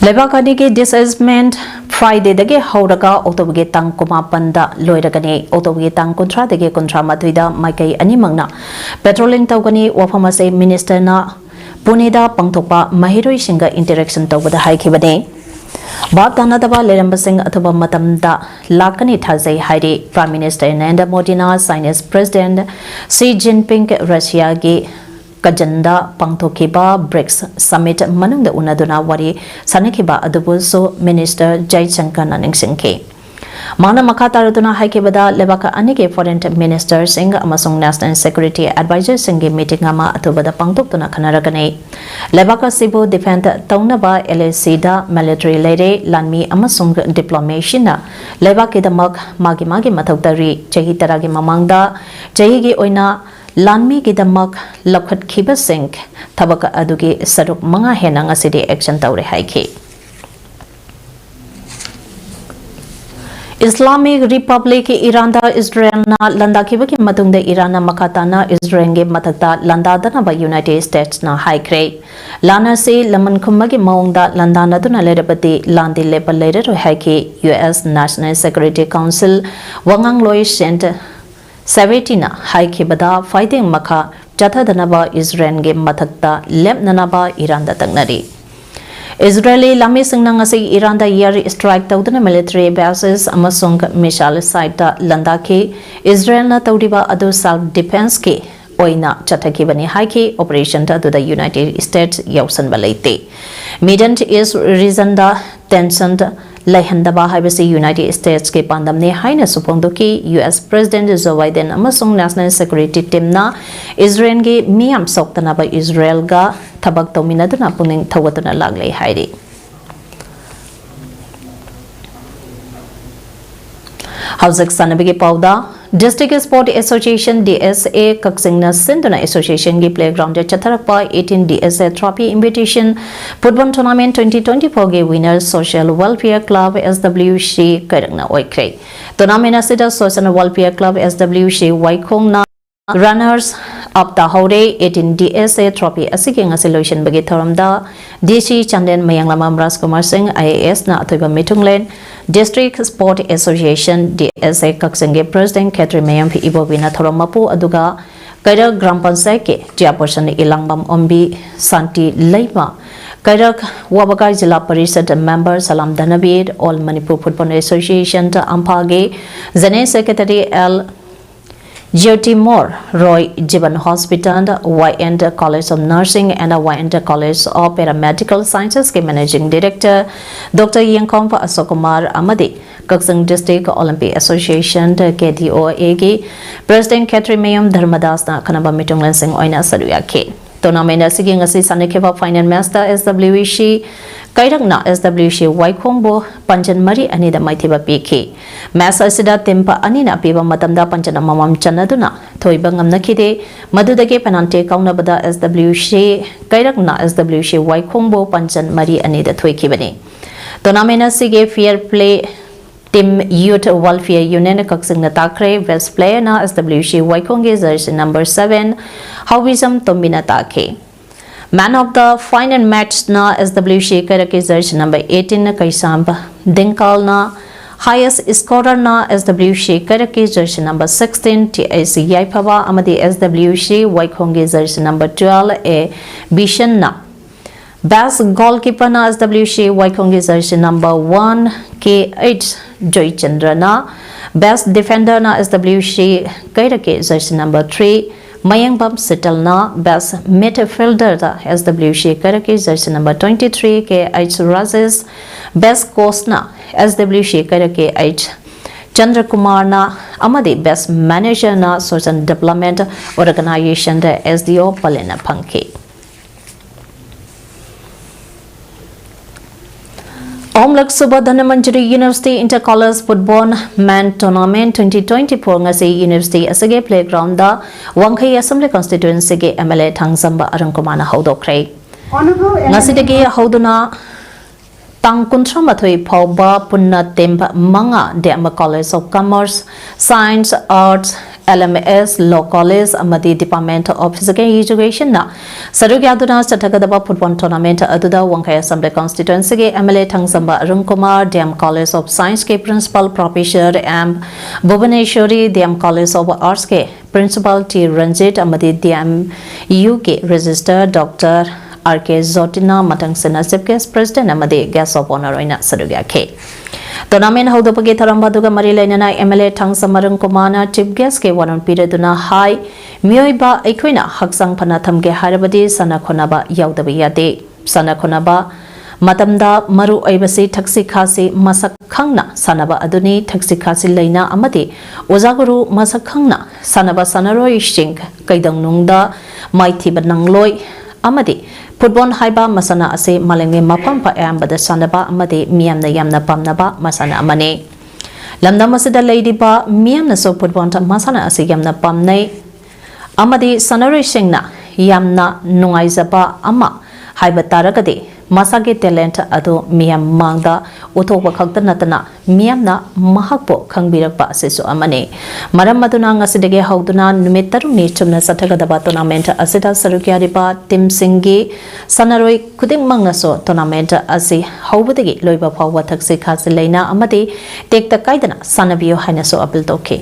ꯂꯩꯕꯥꯛ ꯑꯅꯤꯒꯤ disarmament Fridayꯗꯒꯤ ꯍꯧꯔꯒ Octoberꯒꯤ ꯇꯥꯡ ꯀꯨꯟꯃꯥꯄꯟꯗ ꯂꯣꯏꯔꯒꯅꯤ꯫ Octoberꯒꯤ ꯇꯥꯡ ꯀꯨꯟꯊ꯭ꯔꯥꯗꯒꯤ ꯀꯨꯟꯊ꯭ꯔꯥ ꯃꯥꯊꯣꯏꯗ ꯃꯥꯏꯀꯩ ꯑꯅꯤꯃꯛꯅ patrolling ꯇꯧꯒꯅꯤ꯫ ꯋꯥꯐꯝ ꯑꯁꯤ ministerꯅ ꯄꯨꯅꯦꯗ ꯄꯥꯡꯊꯣꯛꯄ ꯃꯍꯩꯔꯣꯏꯁꯤꯡꯒ interaction ꯇꯧꯕꯗ ꯍꯥꯏꯈꯤꯕꯅꯤ꯫ ꯚꯥꯞ ꯇꯥꯅꯗꯕ ꯂꯩꯔꯝꯕꯁꯤꯡ ꯑꯊꯨꯕ ꯃꯇꯝꯗ ꯂꯥꯛꯀꯅꯤ ꯊꯥꯖꯩ ꯍꯥꯏꯔꯤ꯫ Prime Minister ꯅꯔꯦꯟꯗ꯭ꯔ ꯃꯣꯗꯤꯅ Chinese President Xi Jinping Russiaꯒꯤ ꯀꯖꯟꯗ ꯄꯥꯡꯊꯣꯛꯈꯤꯕ BRICS Summit ꯃꯅꯨꯡꯗ ꯎꯅꯗꯨꯅ ꯋꯥꯔꯤ ꯁꯥꯅꯈꯤꯕ ꯑꯗꯨꯕꯨꯁꯨ minister ꯖꯌꯁꯪꯀꯔꯅ ꯅꯤꯡꯁꯤꯡꯈꯤ꯫ ꯃꯥꯅ ꯃꯈꯥ ꯇꯥꯔꯗꯨꯅ ꯍꯥꯏꯈꯤꯕꯗ, ꯂꯩꯕꯥꯛ ꯑꯅꯤꯒꯤ foreign ministerꯁꯤꯡ ꯑꯃꯁꯨꯡ national security adviserꯁꯤꯡꯒꯤ meeting ꯑꯃ ꯑꯊꯨꯕꯗ ꯄꯥꯡꯊꯣꯛꯇꯨꯅ ꯈꯟꯅꯔꯒꯅꯤ꯫ ꯂꯩꯕꯥꯛ ꯑꯁꯤꯕꯨ defend ꯇꯧꯅꯕ LACꯗ military ꯂꯩꯔꯦ, ꯂꯥꯟꯃꯤ ꯑꯃꯁꯨꯡ diplomatꯁꯤꯡꯅ ꯂꯩꯕꯥꯛꯀꯤꯗꯃꯛ ꯃꯥꯒꯤ ꯃꯥꯒꯤ ꯃꯊꯧ ꯇꯧꯔꯤ꯫ ꯆꯍꯤ ꯇꯔꯥꯒꯤ ꯃꯃꯥꯡꯗ ꯆꯍꯤꯒꯤ ꯑꯣꯏꯅ ꯂꯥꯟꯃꯤꯒꯤꯗꯃꯛ ꯂꯧꯈꯠꯈꯤꯕꯁꯤꯡ ꯊꯕꯛ ꯑꯗꯨꯒꯤ ꯁꯔꯨꯛ ꯃꯉꯥ ꯍꯦꯟꯅ ꯉꯁꯤꯗꯤ action ꯇꯧꯔꯦ ꯍꯥꯏꯈꯤ꯫ Islamic Republic ꯏꯔꯥꯟꯗ ꯏꯁꯔꯦꯜꯅ ꯂꯥꯟꯗꯥꯈꯤꯕꯒꯤ ꯃꯇꯨꯡꯗ ꯏꯔꯥꯟꯅ ꯃꯈꯥ ꯇꯥꯅ ꯏꯁꯔꯦꯜꯒꯤ ꯃꯊꯛꯇ ꯂꯥꯟꯗꯥꯗꯅꯕ United Statesꯅ ꯍꯥꯏꯈ꯭ꯔꯦ꯫ ꯂꯥꯟ ꯑꯁꯤ ꯂꯃꯟ ꯈꯨꯝꯕꯒꯤ ꯃꯑꯣꯡꯗ ꯂꯥꯟꯗꯥꯅꯗꯨꯅ ꯂꯩꯔꯕꯗꯤ ꯂꯥꯟꯗꯤ ꯂꯦꯞꯄ ꯂꯩꯔꯔꯣꯏ ꯍꯥꯏꯈꯤ꯫ US National Security Council ꯋꯥꯉꯥꯡꯂꯣꯏ Sean Spicerꯅ ꯍꯥꯏꯈꯤꯕꯗ, ꯐꯥꯏꯗꯤꯡ ꯃꯈꯥ ꯆꯠꯊꯗꯅꯕ ꯏꯁꯔꯦꯜꯒꯤ ꯃꯊꯛꯇ ꯂꯦꯞꯅꯅꯕ ꯏꯔꯥꯟꯗ ꯇꯛꯅꯔꯤ꯫ ꯏꯁꯔꯦꯂꯤ ꯂꯥꯟꯃꯤꯁꯤꯡꯅ ꯉꯁꯤ ꯏꯔꯥꯟꯗ air strike ꯇꯧꯗꯨꯅ military bases ꯑꯃꯁꯨꯡ missile siteꯇ ꯂꯥꯟꯗꯥꯈꯤ꯫ ꯏꯁꯔꯦꯜꯅ ꯇꯧꯔꯤꯕ ꯑꯗꯨ self defenceꯀꯤ ꯑꯣꯏꯅ ꯆꯠꯊꯈꯤꯕꯅꯤ ꯍꯥꯏꯈꯤ꯫ Operation ꯑꯗꯨꯗ United States ꯌꯥꯎꯁꯟꯕ ꯂꯩꯇꯦ꯫ Middle East regionꯗ tension ꯂꯩꯍꯟꯗꯕ ꯍꯥꯏꯕꯁꯤ United Statesꯀꯤ ꯄꯥꯟꯗꯝꯅꯤ ꯍꯥꯏꯅꯁꯨ ꯐꯣꯡꯗꯣꯛꯈꯤ꯫ US President Joe Biden ꯑꯃꯁꯨꯡ National Security teamꯅ ꯏꯁꯔꯦꯜꯒꯤ ꯃꯤꯌꯥꯝ ꯁꯣꯛꯇꯅꯕ ꯏꯁꯔꯦꯜꯒ ꯊꯕꯛ ꯇꯧꯃꯤꯟꯅꯗꯨꯅ ꯄꯨꯛꯅꯤꯡ ꯊꯧꯒꯠꯇꯨꯅ ꯂꯥꯛꯂꯦ ꯍꯥꯏꯔꯤ꯫ ꯍꯧꯖꯤꯛ ꯁꯥꯟꯅꯕꯒꯤ ꯄꯥꯎꯗ, District Sport Association, DSA, ꯀꯛꯆꯤꯡꯅ ꯁꯤꯟꯗꯨꯅ associationꯒꯤ playgroundꯗ ꯆꯠꯊꯔꯛꯄ eighteen DSA Trophy Invitation Football Tournament twenty twenty-fourꯒꯤ winner Social Welfare Club, SWC, ꯀꯩꯔꯛꯅ ꯑꯣꯏꯈ꯭ꯔꯦ꯫ Tournament ꯑꯁꯤꯗ Social Welfare Club, SWC, ꯋꯥꯏꯈꯣꯡꯅ runners up ꯇꯥꯍꯧꯔꯦ꯫ eighteen DSA Trophy ꯑꯁꯤꯒꯤ ꯉꯁꯤ ꯂꯣꯏꯁꯤꯟꯕꯒꯤ ꯊꯧꯔꯝꯗ DC ꯆꯥꯟꯗꯦꯜ ꯃꯌꯥꯡꯂꯝꯕꯝ ꯔꯥꯖꯀꯨꯃꯥꯔ ꯁꯤꯡ, IASꯅ ꯑꯊꯣꯏꯕ ꯃꯤꯊꯨꯡꯂꯦꯟ, District Sport Association, DSA, ꯀꯛꯆꯤꯡꯒꯤ President ꯈꯦꯇ꯭ꯔꯤꯃꯌꯨꯝ ꯏꯕꯣꯕꯤꯅ ꯊꯧꯔꯝ ꯃꯄꯨ ꯑꯗꯨꯒ ꯀꯩꯔꯛ ꯒ꯭ꯔꯥꯝ ꯄꯟꯆꯥꯌꯠꯀꯤ Chairperson ꯏꯂꯥꯡꯕꯝ ꯑꯣꯝꯕꯤ, ꯁꯥꯟꯇꯤ ꯂꯩꯃ, ꯀꯩꯔꯛ ꯋꯥꯕꯒꯥꯏ ꯖꯤꯂꯥ parishad member Salam ꯙꯅꯕꯤꯔ, All Manipur Football Association, ꯑꯝꯐꯥꯒꯤ General Secretary L Jyoti Mor, Roy Jiban Hospital, Y and College of Nursing and Y and College of Paramedical Sciences ꯀꯤ Managing Director Doctor ꯌꯦꯡꯈꯣꯝꯕ ꯑꯁꯣꯛ ꯀꯨꯃꯥꯔ ꯑꯃꯗꯤ ꯀꯛꯆꯤꯡ District Olympic Association, K D O A ꯒꯤ President ꯈꯦꯇ꯭ꯔꯤꯃꯌꯨꯝ ꯙꯔꯃꯗꯥꯁꯅ ꯑꯈꯟꯅꯕ ꯃꯤꯇꯨꯡꯂꯦꯟꯁꯤꯡ ꯑꯣꯏꯅ ꯁꯔꯨꯛ ꯌꯥꯈꯤ꯫ Tournament ꯑꯁꯤꯒꯤ ꯉꯁꯤ ꯁꯥꯟꯅꯈꯤꯕ final match ꯇ S W C ꯀꯩꯔꯛꯅ S W C ꯋꯥꯏꯈꯣꯡꯕꯨ ꯄꯟꯖꯟ ꯃꯔꯤ ꯑꯅꯤꯗ ꯃꯥꯏꯊꯤꯕ ꯄꯤꯈꯤ꯫ Match ꯑꯁꯤꯗ team ꯑꯅꯤꯅ ꯑꯄꯤꯕ ꯃꯇꯝꯗ ꯄꯟꯖꯟ ꯑꯃꯃꯝ ꯆꯟꯅꯗꯨꯅ ꯊꯣꯏꯕ ꯉꯝꯅꯈꯤꯗꯦ꯫ ꯃꯗꯨꯗꯒꯤ penalty ꯀꯥꯎꯅꯕꯗ S W C ꯀꯩꯔꯛꯅ S W C ꯋꯥꯏꯈꯣꯡꯕꯨ ꯄꯟꯖꯟ ꯃꯔꯤ ꯑꯅꯤꯗ ꯊꯣꯏꯈꯤꯕꯅꯤ꯫ Tournament ꯑꯁꯤꯒꯤ fair play team Youth Welfare Union ꯀꯛꯆꯤꯡꯅ ꯇꯥꯈ꯭ꯔꯦ꯫ Best player ꯅ S W C ꯋꯥꯏꯈꯣꯡꯒꯤ jersey number seven ꯍꯥꯎꯕꯤꯖꯝ ꯇꯣꯝꯕꯤꯅ ꯇꯥꯈꯤ꯫ Man of the final match ꯅ S W C ꯀꯩꯔꯛꯀꯤ jersey number eighteen ꯀꯩꯁꯥꯝꯕ ꯗꯤꯡꯀꯥꯜꯅ, highest scorer ꯅ S W C ꯀꯩꯔꯛꯀꯤ jersey number sixteen T H ꯌꯥꯏꯐꯕ ꯑꯃꯗꯤ S W C ꯋꯥꯏꯈꯣꯡꯒꯤ jersey number twelve A ꯕꯤꯁꯟꯅ, best goalkeeper ꯅ S W C ꯋꯥꯏꯈꯣꯡꯒꯤ jersey number one K H ꯖꯣꯏꯆꯟꯗ꯭ꯔꯅ, best defender ꯅ S W C ꯀꯩꯔꯛꯀꯤ jersey number three ꯃꯌꯦꯡꯕꯝ ꯁꯤꯇꯜꯅ, best midfielder ꯗ S W C ꯀꯩꯔꯛꯀꯤ jersey number twenty three K H Rajesh, best coach ꯅ S W C ꯀꯩꯔꯛꯀꯤ H ꯆꯟꯗ꯭ꯔꯀꯨꯃꯥꯔꯅ ꯑꯃꯗꯤ best manager ꯅ Social Development Organization ꯗ S D O ꯄꯂꯦꯟꯅ ꯐꯪꯈꯤ꯫ ꯑꯍꯨꯝꯂꯛ ꯁꯨꯕ Dhanamanjuri University Inter College Football Men Tournament twenty twenty-four ꯉꯁꯤ university ꯑꯁꯤꯒꯤ playground ꯗ ꯋꯥꯡꯈꯩ Assembly Constituency ꯒꯤ M L A ꯊꯥꯡꯖꯝꯕ ꯑꯔꯨꯟ ꯀꯨꯃꯥꯔꯅ ꯍꯧꯗꯣꯛꯈ꯭ꯔꯦ꯫ ꯉꯁꯤꯗꯒꯤ ꯍꯧꯗꯨꯅ ꯇꯥꯡ ꯀꯨꯟꯊ꯭ꯔꯥ ꯃꯥꯊꯣꯏ ꯐꯥꯎꯕ ꯄꯨꯟꯅ team ꯃꯉꯥ D M College of Commerce, Science, Arts, L M S, Law College ꯑꯃꯗꯤ Department of Physical Education ꯅ ꯁꯔꯨꯛ ꯌꯥꯗꯨꯅ ꯆꯠꯊꯒꯗꯕ football tournament ꯑꯗꯨꯗ ꯋꯥꯡꯈꯩ Assembly Constituency ꯒꯤ M L A ꯊꯥꯡꯖꯝꯕ Arun Kumar, D M College of Science ꯀꯤ Principal Professor M ꯚꯨꯕꯅꯦꯁ꯭ꯋꯔꯤ, D M College of Arts ꯀꯤ Principal T Ranjit ꯑꯃꯗꯤ D M U ꯒꯤ Registrar Doctor R K ꯖꯣꯇꯤꯅ ꯃꯊꯪꯁꯤꯠꯅ Chief Guest, President ꯑꯃꯗꯤ Guest of Honour ꯑꯣꯏꯅ ꯁꯔꯨꯛ ꯌꯥꯈꯤ꯫ Tournament ꯍꯧꯗꯣꯛꯄꯒꯤ ꯊꯧꯔꯝ ꯑꯗꯨꯒ ꯃꯔꯤ ꯂꯩꯅꯅ M L A ꯊꯥꯡꯖꯃꯔꯝ ꯀꯨꯃꯥꯔꯅ Chief Guest ꯀꯤ ꯋꯥꯔꯣꯜ ꯄꯤꯔꯗꯨꯅ ꯍꯥꯏ, ꯃꯤꯑꯣꯏꯕ ꯑꯩꯈꯣꯏꯅ ꯍꯛꯆꯥꯡ ꯐꯅ ꯊꯝꯒꯦ ꯍꯥꯏꯔꯕꯗꯤ ꯁꯥꯟꯅ ꯈꯣꯠꯅꯕ ꯌꯥꯎꯗꯕ ꯌꯥꯗꯦ꯫ ꯁꯥꯟꯅ ꯈꯣꯠꯅꯕ ꯃꯇꯝꯗ ꯃꯔꯨ ꯑꯣꯏꯕꯁꯤ ꯊꯛꯁꯤ ꯈꯥꯁꯤ ꯃꯁꯛ ꯈꯪꯅ ꯁꯥꯟꯅꯕ ꯑꯗꯨꯅꯤ꯫ ꯊꯛꯁꯤ ꯈꯥꯁꯤ ꯂꯩꯅ ꯑꯃꯗꯤ ꯑꯣꯖꯥ ꯒꯨꯔꯨ ꯃꯁꯛ ꯈꯪꯅ ꯁꯥꯟꯅꯕ ꯁꯥꯟꯅꯔꯣꯏꯁꯤꯡ ꯀꯩꯗꯧꯅꯨꯡꯗ ꯃꯥꯏꯊꯤꯕ ꯅꯪꯂꯣꯏ꯫ ꯑꯃꯗꯤ football ꯍꯥꯏꯕ ꯃꯁꯥꯟꯅ ꯑꯁꯤ ꯃꯥꯂꯦꯝꯒꯤ ꯃꯐꯝ ꯑꯌꯥꯝꯕꯗ ꯁꯥꯟꯅꯕ ꯑꯃꯗꯤ ꯃꯤꯌꯥꯝꯅ ꯌꯥꯝꯅ ꯄꯥꯝꯅꯕ ꯃꯁꯥꯟꯅ ꯑꯃꯅꯤ꯫ ꯂꯝꯗꯝ ꯑꯁꯤꯗ ꯂꯩꯔꯤꯕ ꯃꯤꯌꯥꯝꯅꯁꯨ football ꯃꯁꯥꯟꯅ ꯑꯁꯤ ꯌꯥꯝꯅ ꯄꯥꯝꯅꯩ꯫ ꯑꯃꯗꯤ ꯁꯥꯟꯅꯔꯣꯏꯁꯤꯡꯅ ꯌꯥꯝꯅ ꯅꯨꯡꯉꯥꯏꯖꯕ ꯑꯃ ꯍꯥꯏꯕ ꯇꯥꯔꯒꯗꯤ ꯃꯁꯥꯒꯤ talent ꯑꯗꯨ ꯃꯤꯌꯥꯝ ꯃꯥꯡꯗ ꯎꯠꯊꯣꯛꯄ ꯈꯛꯇ ꯅꯠꯇꯅ ꯃꯤꯌꯥꯝꯅ ꯃꯍꯥꯛꯄꯨ ꯈꯪꯕꯤꯔꯛꯄ ꯑꯁꯤꯁꯨ ꯑꯃꯅꯤ꯫ ꯃꯔꯝ ꯑꯗꯨꯅ ꯉꯁꯤꯗꯒꯤ ꯍꯧꯗꯨꯅ ꯅꯨꯃꯤꯠ ꯇꯔꯨꯛꯅꯤ ꯆꯨꯝꯅ ꯆꯠꯊꯒꯗꯕ tournament ꯑꯁꯤꯗ ꯁꯔꯨꯛ ꯌꯥꯔꯤꯕ team ꯁꯤꯡꯒꯤ ꯁꯥꯟꯅꯔꯣꯏ ꯈꯨꯗꯤꯡꯃꯛꯅꯁꯨ tournament ꯑꯁꯤ ꯍꯧꯕꯗꯒꯤ ꯂꯣꯏꯕ ꯐꯥꯎꯕ ꯊꯛꯁꯤ ꯈꯥꯁꯤ ꯂꯩꯅ ꯑꯃꯗꯤ ꯇꯦꯛꯇ ꯀꯥꯏꯗꯅ ꯁꯥꯟꯅꯕꯤꯌꯨ ꯍꯥꯏꯅꯁꯨ appeal ꯇꯧꯈꯤ꯫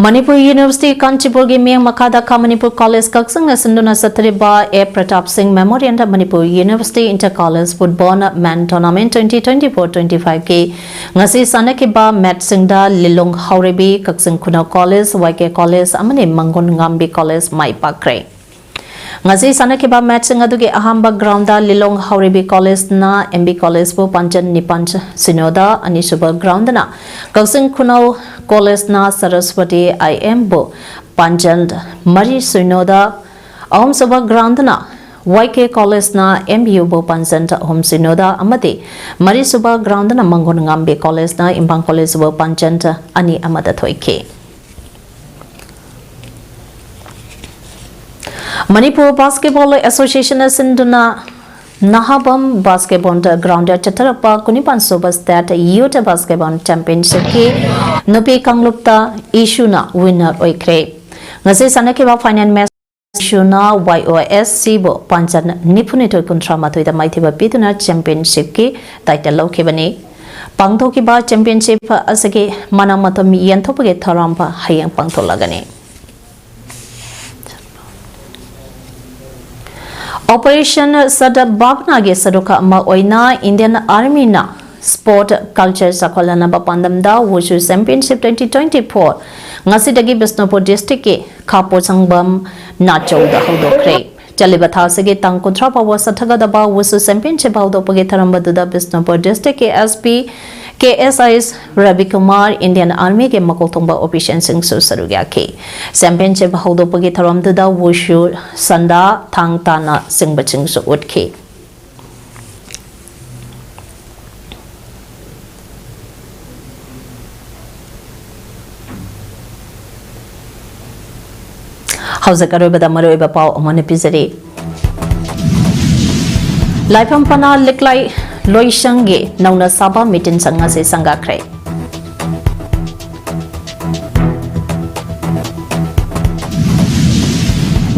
ꯃꯅꯤꯄꯨꯔ University ꯀꯥꯟꯆꯤꯄꯨꯔꯒꯤ ꯃꯤꯠꯌꯦꯡ ꯃꯈꯥꯗ ꯈꯥ ꯃꯅꯤꯄꯨꯔ College ꯀꯛꯆꯤꯡꯅ ꯁꯤꯟꯗꯨꯅ ꯆꯠꯊꯔꯤꯕ ꯑꯦ ꯄ꯭ꯔꯇꯥꯞ ꯁꯤꯡ Memorial Manipur University Inter College Football Men Tournament twenty twenty-four twenty-five ꯀꯤ ꯉꯁꯤ ꯁꯥꯟꯅꯈꯤꯕ match ꯁꯤꯡꯗ ꯂꯤꯂꯣꯡ ꯍꯥꯎꯔꯩꯕꯤ ꯀꯛꯆꯤꯡ ꯈꯨꯅꯧ College, Y K College ꯑꯃꯗꯤ ꯃꯪꯒꯣꯟ ꯉꯥꯝꯕꯤ College ꯃꯥꯏ ꯄꯥꯛꯈ꯭ꯔꯦ꯫ ꯉꯁꯤ ꯁꯥꯟꯅꯈꯤꯕ match ꯁꯤꯡ ꯑꯗꯨꯒꯤ ꯑꯍꯥꯟꯕ ground ꯗ ꯂꯤꯂꯣꯡ ꯍꯥꯎꯔꯩꯕꯤ College ꯅ M B College ꯕꯨ ꯄꯥꯟꯖꯜ ꯅꯤꯄꯥꯟ ꯁꯤꯅꯣꯗ, ꯑꯅꯤꯁꯨꯕ ground ꯗꯅ ꯀꯛꯆꯤꯡ ꯈꯨꯅꯧ College ꯅ ꯁꯔꯁꯋꯇꯤ I M ꯕꯨ ꯄꯥꯟꯖꯜ ꯃꯔꯤ ꯁꯤꯅꯣꯗ, ꯑꯍꯨꯝꯁꯨꯕ ground ꯗꯅ Y K College ꯅ M U ꯕꯨ ꯄꯥꯟꯖꯜ ꯑꯍꯨꯝ ꯁꯤꯅꯣꯗ ꯑꯃꯗꯤ ꯃꯔꯤꯁꯨꯕ ground ꯗꯅ ꯃꯪꯒꯣꯟ ꯉꯥꯝꯕꯤ College ꯅ ꯏꯝꯐꯥꯜ College ꯕꯨ ꯄꯥꯟꯖꯜ ꯑꯅꯤ ꯑꯃꯗ ꯊꯣꯏꯈꯤ꯫ ꯃꯅꯤꯄꯨꯔ Basketball Association ꯅ ꯁꯤꯟꯗꯨꯅ ꯅꯍꯥꯕꯝ basketball ground ꯗ ꯆꯠꯊꯔꯛꯄ ꯀꯨꯟꯅꯤꯄꯥꯟ ꯁꯨꯕ State Youth Basketball Championship ꯀꯤ ꯅꯨꯄꯤ ꯀꯥꯡꯂꯨꯞꯇ ꯏꯁꯨꯅ winner ꯑꯣꯏꯈ꯭ꯔꯦ꯫ ꯉꯁꯤ ꯁꯥꯟꯅꯈꯤꯕ final match ꯏꯁꯨꯅ Y O S C ꯕꯨ ꯄꯥꯟꯖꯜ ꯅꯤꯐꯨꯅꯤꯊꯣꯏ ꯀꯨꯟꯊ꯭ꯔꯥ ꯃꯥꯊꯣꯏꯗ ꯃꯥꯏꯊꯤꯕ ꯄꯤꯗꯨꯅ championship ꯀꯤ title ꯂꯧꯈꯤꯕꯅꯤ꯫ ꯄꯥꯡꯊꯣꯛꯈꯤꯕ championship ꯑꯁꯤꯒꯤ ꯃꯅꯥ ꯃꯊꯨꯝ ꯌꯦꯟꯊꯣꯛꯄꯒꯤ ꯊꯧꯔꯝ ꯍꯌꯦꯡ ꯄꯥꯡꯊꯣꯛꯂꯒꯅꯤ꯫ Operation Sadbhavna ꯒꯤ ꯁꯔꯨꯛ ꯑꯃ ꯑꯣꯏꯅ Indian Army ꯅ sport culture ꯆꯥꯎꯈꯠꯍꯟꯅꯕ ꯄꯥꯟꯗꯝꯗ Wushu Championship twenty twenty-four ꯉꯁꯤꯗꯒꯤ ꯕꯤꯁꯅꯨꯄꯨꯔ district ꯀꯤ ꯈꯥ ꯄꯣꯠꯁꯪꯕꯝ ꯅꯥꯆꯧꯗ ꯍꯧꯗꯣꯛꯈ꯭ꯔꯦ꯫ ꯆꯠꯂꯤꯕ ꯊꯥ ꯑꯁꯤꯒꯤ ꯇꯥꯡ ꯀꯨꯟꯊ꯭ꯔꯥ ꯐꯥꯎꯕ ꯆꯠꯊꯒꯗꯕ Wushu Championship ꯍꯧꯗꯣꯛꯄꯒꯤ ꯊꯧꯔꯝ ꯑꯗꯨꯗ ꯕꯤꯁꯅꯨꯄꯨꯔ district ꯀꯤ SP ꯀꯦ ꯑꯦꯁ ꯑꯥꯏ ꯔꯕꯤꯀꯨꯃꯥꯔ, Indian Army ꯒꯤ ꯃꯀꯣꯛ ꯊꯣꯡꯕ official ꯁꯤꯡꯁꯨ ꯁꯔꯨꯛ ꯌꯥꯈꯤ꯫ Championship ꯍꯧꯗꯣꯛꯄꯒꯤ ꯊꯧꯔꯝꯗꯨꯗ Wushu, ꯁꯟꯗꯥ, ꯊꯥꯡ ꯇꯥꯅ ꯆꯤꯡꯕꯁꯤꯡꯁꯨ ꯎꯠꯈꯤ꯫ ꯍꯧꯖꯤꯛ ꯑꯔꯣꯏꯕꯗ ꯃꯔꯨꯑꯣꯏꯕ ꯄꯥꯎ ꯑꯃꯨꯛ ꯍꯟꯅ ꯄꯤꯖꯔꯤ꯫ ꯂꯥꯏꯐꯝ ꯄꯅꯥ ꯂꯤꯛꯂꯥꯏ ꯂꯣꯏꯁꯪꯒꯤ ꯅꯧꯅ ꯁꯥꯕ meeting ꯁꯪ ꯑꯁꯤ ꯁꯪꯒꯥꯈ꯭ꯔꯦ꯫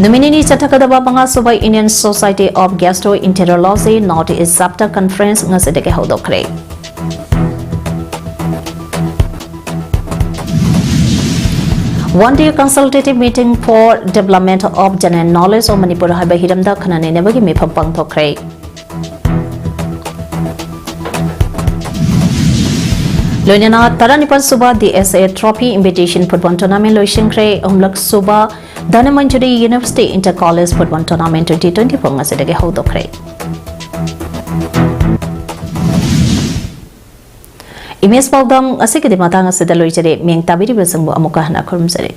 ꯅꯨꯃꯤꯠ ꯅꯤꯅꯤ ꯆꯠꯊꯒꯗꯕ ꯃꯉꯥꯁꯨꯕ Indian Society of Gastroenterology North East Chapter Conference ꯉꯁꯤꯗꯒꯤ ꯍꯧꯗꯣꯛꯈ꯭ꯔꯦ꯫ One day consultative meeting for development of general knowledge of Manipur ꯍꯥꯏꯕ ꯍꯤꯔꯝꯗ ꯈꯟꯅ ꯅꯩꯅꯕꯒꯤ ꯃꯤꯐꯝ ꯄꯥꯡꯊꯣꯛꯈ꯭ꯔꯦ꯫ ꯂꯣꯏꯅꯅ ꯇꯔꯥꯅꯤꯄꯥꯜ ꯁꯨꯕ D S A Trophy Invitation Football Tournament ꯂꯣꯏꯁꯤꯟꯈ꯭ꯔꯦ꯫ ꯑꯍꯨꯝꯂꯛ ꯁꯨꯕ Dhanamanjuri University Inter College Football Tournament twenty twenty-four ꯉꯁꯤꯗꯒꯤ ꯍꯧꯗꯣꯛꯈ꯭ꯔꯦ꯫ Image ꯄꯥꯎꯗꯝ ꯑꯁꯤꯒꯤꯗꯤ ꯃꯇꯥꯡ ꯑꯁꯤꯗ ꯂꯣꯏꯖꯔꯦ꯫ ꯃꯤꯡ ꯇꯥꯕꯤꯔꯤꯕꯁꯤꯡꯕꯨ ꯑꯃꯨꯛꯀ ꯍꯟꯅ ꯈꯨꯔꯨꯝꯖꯔꯤ꯫